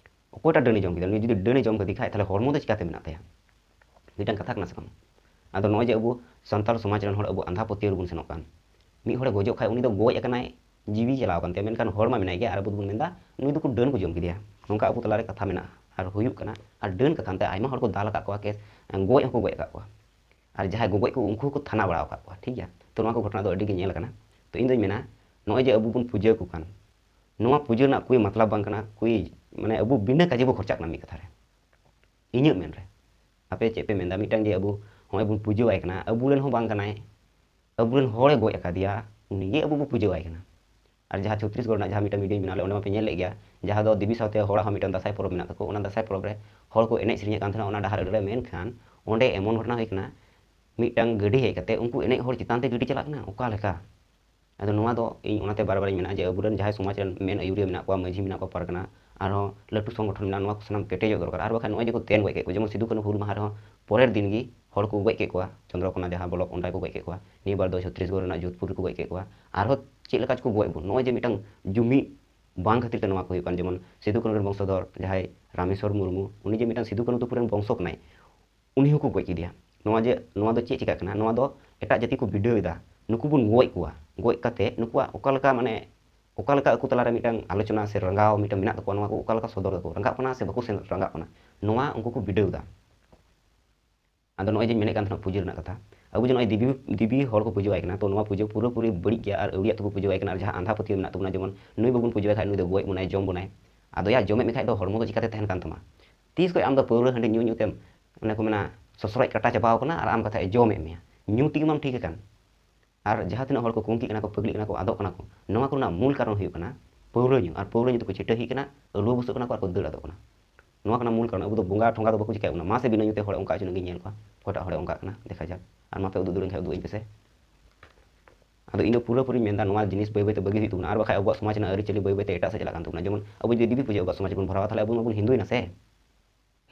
ᱚᱠᱚᱭᱴᱟᱜ ᱰᱟᱹᱱᱮ ᱡᱚᱢ ᱠᱮᱫᱮᱭᱟ? ᱩᱱᱤ ᱡᱩᱫᱤ ᱰᱟᱹᱱᱮ ᱡᱚᱢ ᱠᱮᱫᱮ ᱠᱷᱟᱡ, ᱛᱟᱦᱞᱮ ᱦᱚᱲᱢᱚ ᱫᱚ ᱪᱤᱠᱟᱛᱮ ᱢᱮᱱᱟᱜ ᱛᱟᱭᱟ? ᱢᱤᱫᱴᱟᱝ ᱠᱟᱛᱷᱟ ᱠᱟᱱᱟ ᱥᱮ ᱵᱟᱝ? ᱟᱫᱚ ᱱᱚᱜᱼᱚᱭ ᱡᱮ ᱟᱵᱚ ᱥᱟᱱᱛᱟᱲ ᱥᱚᱢᱟᱡᱽ ᱨᱮᱱ ᱦᱚᱲ ᱟᱵᱚ ᱟᱸᱫᱷᱟ ᱯᱟᱹᱛᱭᱟᱹᱣ ᱨᱮᱵᱚᱱ ᱥᱮᱱᱚᱜ ᱠᱟᱱ, ᱢᱤᱫ ᱦᱚᱲᱮ ᱜᱚᱡᱚᱜ ᱠᱷᱟᱡ ᱩᱱᱤ ᱫᱚ ᱜᱚᱡ ᱟᱠᱟᱱᱟᱭ, ᱡᱤᱣᱤ ᱪᱟᱞᱟᱣ ᱟᱠᱟᱱ ᱛᱟᱭᱟ, ᱢᱮᱱᱠᱷᱟᱱ ᱦᱚᱲ ᱢᱟ ᱢᱮᱱᱟᱭ ᱜᱮᱭᱟ᱾ ᱟᱨ ᱟᱵᱚ ᱫᱚᱵᱚᱱ ᱢᱮᱱᱫᱟ, "ᱱᱩᱭ ᱫᱚᱠᱚ ᱰᱟᱹᱱ ᱠᱚ ᱡᱚᱢ ᱠᱮᱫᱮᱭᱟ᱾" ᱱᱚᱝᱠᱟ ᱟᱵᱚ ᱛᱟᱞᱟᱨᱮ ᱠᱟᱛᱷᱟ ᱢᱮᱱᱟᱜᱼᱟ ᱟᱨ ᱦᱩᱭᱩᱜ ᱠᱟᱱᱟ᱾ ᱟᱨ ᱰᱟᱹᱱ ᱠᱟᱛᱷᱟ ᱛᱮ ᱟᱭᱢᱟ ᱦᱚᱲ ᱠᱚ ᱫᱟᱞ ᱟᱠᱟᱫ ᱠᱚᱣᱟ, ᱠᱮᱥ, ᱜᱚᱡ ᱦᱚᱸᱠᱚ ᱜᱚᱡ ᱟᱠᱟᱫ ᱠᱚᱣᱟ᱾ ᱟᱨ ᱡᱟᱦᱟᱸᱭ ᱠᱚ ᱜᱚᱡ ᱠᱚ, ᱩᱱᱠᱩ ᱦᱚᱸᱠᱚ ᱛᱷᱟᱱᱟ ᱵᱟᱲᱟ ᱟᱠᱟᱫ ᱠᱚᱣᱟ, ᱴᱷᱤᱠ ᱜᱮᱭᱟ? ᱛᱚ, ᱱᱚᱣᱟ ᱠᱚ ᱜᱷᱚᱴᱚᱱᱟ ᱫᱚ ᱟᱹᱰᱤ ᱜᱮ ᱧᱮᱞ ᱟᱠᱟᱱᱟ᱾ ᱛᱚ, ᱤᱧ ᱫᱚᱧ ᱢᱮᱱᱟ, ᱱᱚᱜᱼᱚᱭ ᱡᱮ ᱟᱵᱚ ᱵᱚᱱ ᱯᱩᱡᱟᱹ ᱟᱠᱚ ᱠᱟᱱ, ᱱᱚᱣᱟ ᱯᱩᱡᱟᱹ ᱨᱮᱱᱟᱜ ᱠᱳᱭ ᱢᱚᱛᱞᱚᱵ ᱵᱟᱝ ᱠᱟᱱᱟ, ᱠᱳᱭ, ᱢᱟᱱᱮ, ᱟᱵᱚ ᱵᱤᱱᱟᱹ ᱠᱟᱡᱮ ᱵᱚ ᱠᱷᱚᱨᱪᱟᱜ ᱠᱟᱱᱟ ᱢᱤᱫ ᱠᱟᱛᱷᱟ ᱨᱮ, ᱤᱧᱟᱹᱜ ᱢᱮᱱ ᱨᱮ᱾ ᱟᱯᱮ ᱪᱮᱫ ᱯᱮ ᱢᱮᱱᱫᱟ? ᱢᱤᱫᱴᱟᱝ ᱡᱮ ᱟᱵᱚ ᱦᱚᱸᱜᱼᱚᱭ ᱵᱚᱱ ᱯᱩᱡᱟᱹᱣᱟᱭ ᱠᱟᱱᱟ, ᱟᱵᱚ ᱨᱮᱱ ᱦᱚᱸ ᱵᱟᱝ ᱠᱟᱱᱟᱭ, ᱟᱵᱚ ᱨᱮᱱ ᱦᱚᱲᱮ ᱜᱚᱡ ᱟᱠᱟᱫᱮᱭᱟ, ᱩᱱᱤ ᱜᱮ ᱟᱵᱚ ᱵᱚ ᱯᱩᱡᱟᱹᱣᱟᱭ ᱠᱟᱱᱟ᱾ ᱟᱨ ᱡᱟᱦᱟᱸ ᱪᱷᱚᱛᱨᱤᱥᱜᱚᱲ ᱨᱮᱱᱟᱜ ᱡᱟᱦᱟᱸ ᱢᱤᱫᱴᱟᱝ ᱵᱷᱤᱰᱤᱭᱳ ᱢᱮᱱᱟᱜᱼᱟ, ᱚᱸᱰᱮ ᱢᱟᱯᱮ ᱧᱮᱞ ᱞᱮᱫ ᱜᱮᱭᱟ, ᱡᱟᱦᱟᱸ ᱫᱚ ᱫᱮᱵᱤ ᱥᱟᱶᱛᱮ ᱦᱚᱲᱟᱜ ᱦᱚᱸ ᱢᱤᱫᱴᱟᱝ ᱫᱟᱸᱥᱟᱭ ᱯᱚᱨᱚᱵᱽ ᱢᱮᱱᱟᱜ ᱛᱟᱠᱚ, ᱚᱱᱟ ᱫᱟᱸᱥᱟᱭ ᱯᱚᱨᱚᱵᱽ ᱨᱮ ᱦᱚᱲ ᱠᱚ ᱮᱱᱮᱡ ᱥᱮᱨᱮᱧᱮᱫ ᱠᱟᱱ ᱛᱟᱦᱮᱱᱟ, ᱚᱱᱟ ᱰᱟᱦᱟᱨ ᱟᱹᱲᱮ ᱨᱮ᱾ ᱢᱮᱱᱠᱷᱟᱱ ᱚᱸᱰᱮ ᱮᱢᱚᱱ ᱜᱷᱚᱴᱚᱱᱟ ᱦᱩᱭ ᱠᱟᱱᱟ, ᱢᱤᱫᱴᱟᱝ ᱜᱟᱹᱰᱤ ᱦᱮᱡ ᱠᱟᱛᱮ ᱩᱱᱠᱩ ᱮᱱᱮᱡ ᱦᱚᱲ ᱪᱮᱛᱟᱱ ᱛᱮ ᱜᱟᱹᱰᱤ ᱪᱟᱞᱟᱜ ᱠᱟᱱᱟ, ᱚᱠᱟ ᱞᱮᱠᱟ? ᱟᱫᱚ ᱱᱚᱣᱟ ᱫᱚ ᱤᱧ ᱚᱱᱟᱛᱮ ᱵᱟᱨ ᱵᱟᱨᱤᱧ ᱢᱮᱱᱟ ᱡᱮ ᱟᱵᱚᱨᱮᱱ ᱡᱟᱦᱟᱸᱭ ᱥᱚᱢᱟᱡᱽ ᱨᱮᱱ ᱢᱮᱱ ᱟᱹᱭᱩᱨᱤᱭᱟᱹ ᱢᱮᱱᱟᱜ ᱠᱚᱣᱟ, ᱢᱟᱹᱡᱷᱤ ᱢᱮᱱᱟᱜ ᱠᱚᱣᱟ, ᱯᱟᱨᱜᱟᱱᱟ, ᱟᱨᱦᱚᱸ ᱞᱟᱹᱴᱩ ᱥᱚᱝᱜᱚᱴᱷᱚᱱ ᱢᱮᱱᱟᱜᱼᱟ, ᱱᱚᱣᱟ ᱠᱚ ᱥᱟᱱᱟᱢ ᱠᱮᱴᱮᱡᱚᱜ ᱫᱚᱨᱠᱟᱨ᱾ ᱟᱨ ᱵᱟᱠᱷᱟᱱ ᱱᱚᱜᱼᱚᱭ ᱡᱮ ᱠᱚ ᱛᱮᱱ ᱜᱚᱡ ᱠᱮᱫ ᱠᱚ, ᱡᱮᱢᱚᱱ ᱥᱤᱫᱩ ᱠᱟᱹᱱᱦᱩ ᱦᱩᱞ ᱢᱟᱦᱟ ᱨᱮᱦᱚᱸ ᱯᱚᱨᱮᱨ ᱫᱤᱱ ᱜᱮ ᱦᱚᱲ ᱠᱚ ᱜᱚᱡ ᱠᱮᱫ ᱠᱚᱣᱟ, ᱪᱚᱱᱫᱨᱚᱠᱳᱱᱟ ᱡᱟᱦᱟᱸ ᱵᱞᱚᱠ, ᱚᱸᱰᱮ ᱠᱚ ᱜᱚᱡ ᱠᱮᱫ ᱠᱚᱣᱟ, ᱱᱤᱭᱟᱹ ᱵᱟᱨ ᱫᱚ ᱪᱷᱚᱛᱨᱤᱥᱜᱚᱲ ᱨᱮᱱᱟᱜ ᱡᱳᱫᱷᱯᱩᱨ ᱨᱮᱠᱚ ᱜᱚᱡ ᱠᱮᱫ ᱠᱚᱣᱟ᱾ ᱟᱨᱦᱚᱸ ᱪᱮᱫ ᱞᱮᱠᱟ ᱪᱚᱠᱚ ᱜᱚᱡ ᱵᱚᱱ, ᱱᱚᱜᱼᱚᱭ ᱡᱮ ᱢᱤᱫᱴᱟᱝ ᱡᱩᱢᱤᱫ ᱵᱟᱝ ᱠᱷᱟᱹᱛᱤᱨ ᱛᱮ ᱱᱚᱣᱟ ᱠᱚ ᱦᱩᱭᱩᱜ ᱠᱟᱱ᱾ ᱡᱮᱢᱚᱱ ᱥᱤᱫᱩ ᱠᱟᱹᱱᱦᱩ ᱨᱮᱱ ᱵᱚᱝᱥᱚᱫᱷᱚᱨ ᱡᱟᱦᱟᱸᱭ ᱨᱟᱢᱮᱥᱣᱚᱨ ᱢᱩᱨᱢᱩ, ᱩᱱᱤ ᱡᱮ ᱢᱤᱫᱴᱟᱝ ᱥᱤᱫᱩ ᱠᱟᱹᱱᱦᱩ ᱛᱟᱠᱚ ᱨᱮᱱ ᱵᱚᱝᱥᱚ ᱠᱟᱱᱟᱭ, ᱩᱱᱤ ᱦᱚᱸᱠᱚ ᱜᱚᱡ ᱠᱮᱫᱮᱭᱟ᱾ ᱱᱚᱣᱟ ᱡᱮ, ᱱᱚᱣᱟ ᱫᱚ ᱪᱮᱫ ᱪᱤᱠᱟᱹᱜ ᱠᱟᱱᱟ? ᱱᱚᱣᱟ ᱫᱚ ᱮᱴᱟᱜ ᱡᱟᱹᱛᱤ ᱠᱚ ᱵᱤᱰᱟᱹᱣ ᱮᱫᱟ, ᱱᱩᱠᱩ ᱵᱚᱱ ᱜᱚᱡ ᱠᱚᱣᱟ, ᱜᱚᱡ ᱠᱟᱛᱮ ᱱᱩᱠᱩᱣᱟᱜ ᱚᱠᱟ ᱞᱮᱠᱟ, ᱢᱟᱱᱮ, ᱚᱠᱟ ᱞᱮᱠᱟ ᱟᱠᱚ ᱛᱟᱞᱟᱨᱮ ᱢᱤᱫᱴᱟᱝ ᱟᱞᱳᱪᱚᱱᱟ ᱥᱮ ᱨᱟᱸᱜᱟᱣ ᱢᱤᱫᱴᱟᱝ ᱢᱮᱱᱟᱜ ᱛᱟᱠᱚᱣᱟ, ᱱᱚᱣᱟ ᱠᱚ ᱚᱠᱟ ᱞᱮᱠᱟ ᱥᱚᱫᱚᱨ ᱫᱟᱠᱚ, ᱨᱟᱸᱜᱟᱜ ᱠᱟᱱᱟ ᱥᱮ ᱵᱟᱠᱚ ᱥᱮᱱ-, ᱨᱟᱸᱜᱟᱜ ᱠᱟᱱᱟ, ᱱᱚᱣᱟ ᱩᱱᱠᱩ ᱠᱚ ᱵᱤᱰᱟᱹᱣ ᱮᱫᱟ᱾ ᱟᱫᱚ ᱱᱚᱜᱼᱚᱭ ᱡᱮᱧ ᱢᱮᱱᱮᱫ ᱠᱟᱱ ᱛᱟᱦᱮᱱᱟ ᱯᱩᱡᱟᱹ ᱨᱮᱱᱟᱜ ᱠᱟᱛᱷᱟ, ᱟᱵᱚ ᱡᱮ ᱱᱚᱜᱼᱚᱭ ᱫᱮᱵᱤ ᱫᱮᱵᱤ ᱦᱚᱲ ᱠᱚ ᱯᱩᱡᱟᱹᱣᱟᱭ ᱠᱟᱱᱟ, ᱛᱚ ᱱᱚᱣᱟ ᱯᱩᱡᱟᱹ ᱯᱩᱨᱟᱹᱯᱩᱨᱤ ᱵᱟᱹᱲᱤᱡ ᱜᱮᱭᱟ ᱟᱨ ᱟᱹᱣᱲᱤᱭᱟᱜ ᱛᱮᱠᱚ ᱯᱩᱡᱟᱹᱣᱟᱭ ᱠᱟᱱᱟ᱾ ᱟᱨ ᱡᱟᱦᱟᱸ ᱟᱸᱫᱷᱟ ᱯᱟᱹᱛᱭᱟᱹᱣ ᱢᱮᱱᱟᱜ ᱛᱟᱵᱚᱱᱟ, ᱡᱮᱢᱚᱱ ᱱᱩᱭ ᱵᱟᱵᱚᱱ ᱯᱩᱡᱟᱹᱣᱟᱭ ᱠᱷᱟᱡ ᱱᱩᱭ ᱫᱚ ᱜᱚᱡ ᱵᱚᱱᱟᱭ, ᱡᱚᱢ ᱵᱚᱱᱟᱭ, ᱟᱫᱚ ᱭᱟ ᱡᱚᱢᱮᱫ ᱢᱮ ᱠᱷᱟᱡ ᱫᱚ ᱦᱚᱲᱢᱚ ᱫᱚ ᱪᱤᱠᱟᱛᱮ ᱛᱟᱦᱮᱱ ᱠᱟᱱ ᱛᱟᱢᱟ? ᱛᱤᱥ ᱠᱷᱚᱡ ᱟᱢ ᱫᱚ ᱯᱟᱹᱣᱨᱟᱹ ᱦᱟᱺᱰᱤ ᱧᱩ ᱧᱩ ᱛᱮᱢ, ᱚᱱᱮ ᱠᱚ ᱢᱮᱱᱟ, ᱥᱚᱥᱨᱚᱡ ᱠᱟᱴᱟ ᱪᱟᱵᱟᱣ ᱠᱟᱱᱟ ᱟᱨ ᱟᱢ ᱠᱟᱛᱷᱟᱡ ᱮ ᱡᱚᱢᱮᱫ ᱢᱮᱭᱟ? ᱧᱩ ᱛᱮᱜᱮ ᱢᱟᱢ ᱴᱷᱤᱠ ᱟᱠᱟᱱ᱾ ᱟᱨ ᱡᱟᱦᱟᱸ ᱛᱤᱱᱟᱹᱜ ᱦᱚᱲ ᱠᱚ ᱠᱩᱝᱠᱤᱜ ᱠᱟᱱᱟ ᱠᱚ, ᱯᱟᱹᱜᱽᱞᱤᱜ ᱠᱟᱱᱟ ᱠᱚ, ᱟᱫᱚᱜ ᱠᱟᱱᱟ ᱠᱚ, ᱱᱚᱣᱟ ᱠᱚᱨᱮᱱᱟᱜ ᱢᱩᱞ ᱠᱟᱨᱚᱱ ᱦᱩᱭᱩᱜ ᱠᱟᱱᱟ ᱯᱟᱹᱣᱨᱟᱹ ᱧᱩ᱾ ᱟᱨ ᱯᱟᱹᱣᱨᱟᱹ ᱧᱩ ᱛᱮᱠᱚ ᱪᱷᱤᱴᱟᱹ ᱦᱤᱡ ᱠᱟᱱᱟ, ᱟᱹᱞᱩᱣᱟᱹ ᱵᱩᱥᱟᱹᱜ ᱠᱟᱱᱟ ᱠᱚ ᱟᱨ ᱠᱚ ᱫᱟᱹᱲ ᱟᱫᱚᱜ ᱠᱟᱱᱟ᱾ ᱱᱚᱣᱟ ᱠᱟᱱᱟ ᱢᱩᱞ ᱠᱟᱨᱚᱱ᱾ ᱟᱵᱚ ᱫᱚ ᱵᱚᱸᱜᱟ ᱴᱷᱚᱸᱜᱟ ᱫᱚ ᱵᱟᱠᱚ ᱪᱤᱠᱟᱹᱭᱮᱫ ᱵᱚᱱᱟ, ᱢᱟᱥᱮ ᱵᱤᱱᱟᱹ ᱧᱩ ᱛᱮ ᱦᱚᱲ ᱚᱱᱠᱟ ᱦᱚᱪᱚ ᱞᱟᱹᱜᱤᱫ ᱧᱮᱞ ᱠᱚᱣᱟ, ᱚᱠᱚᱭᱴᱟᱜ ᱦᱚᱲᱮ ᱚᱱᱠᱟᱜ ᱠᱟᱱᱟ, ᱫᱮᱠᱷᱟ ᱡᱟᱠ᱾ ᱟᱨ ᱢᱟᱯᱮ ᱩᱫᱩᱜ ᱫᱟᱲᱮᱭᱟᱜ ᱠᱷᱟᱱ ᱩᱫᱩᱜ ᱟᱹᱧ ᱯᱮᱥᱮ᱾ ᱟᱫᱚ ᱤᱧ ᱫᱚ ᱯᱩᱨᱟᱹᱯᱩᱨᱤᱧ ᱢᱮᱱᱫᱟ, ᱱᱚᱣᱟ ᱡᱤᱱᱤᱥ ᱵᱟᱹᱭ ᱵᱟᱹᱭᱛᱮ ᱵᱟᱹᱜᱤ ᱦᱩᱭᱩᱜ ᱛᱟᱵᱚᱱᱟ, ᱟᱨ ᱵᱟᱠᱷᱟᱡ ᱟᱵᱚᱣᱟᱜ ᱥᱚᱢᱟᱡᱽ ᱨᱮᱱᱟᱜ ᱟᱹᱨᱤᱪᱟᱹᱞᱤ ᱵᱟᱹᱭ ᱵᱟᱹᱭᱛᱮ ᱮᱴᱟᱜ ᱥᱮᱫ ᱪᱟᱞᱟᱜ ᱠᱟᱱ ᱛᱟᱵᱚᱱᱟ᱾ ᱡᱮᱢᱚᱱ ᱟᱵᱚ ᱡᱩᱫᱤ ᱫᱮᱵᱤ ᱯᱩᱡᱟᱹ ᱟᱵᱚᱣᱟᱜ ᱥᱚᱢᱟᱡᱽ ᱨᱮᱵᱚᱱ ᱵᱷᱚᱨᱟᱣᱟ, ᱛᱟᱦᱚᱞᱮ ᱟᱵᱚ ᱢᱟᱵᱚᱱ ᱦᱤᱱᱫᱩᱭᱮᱱᱟ ᱥᱮ᱾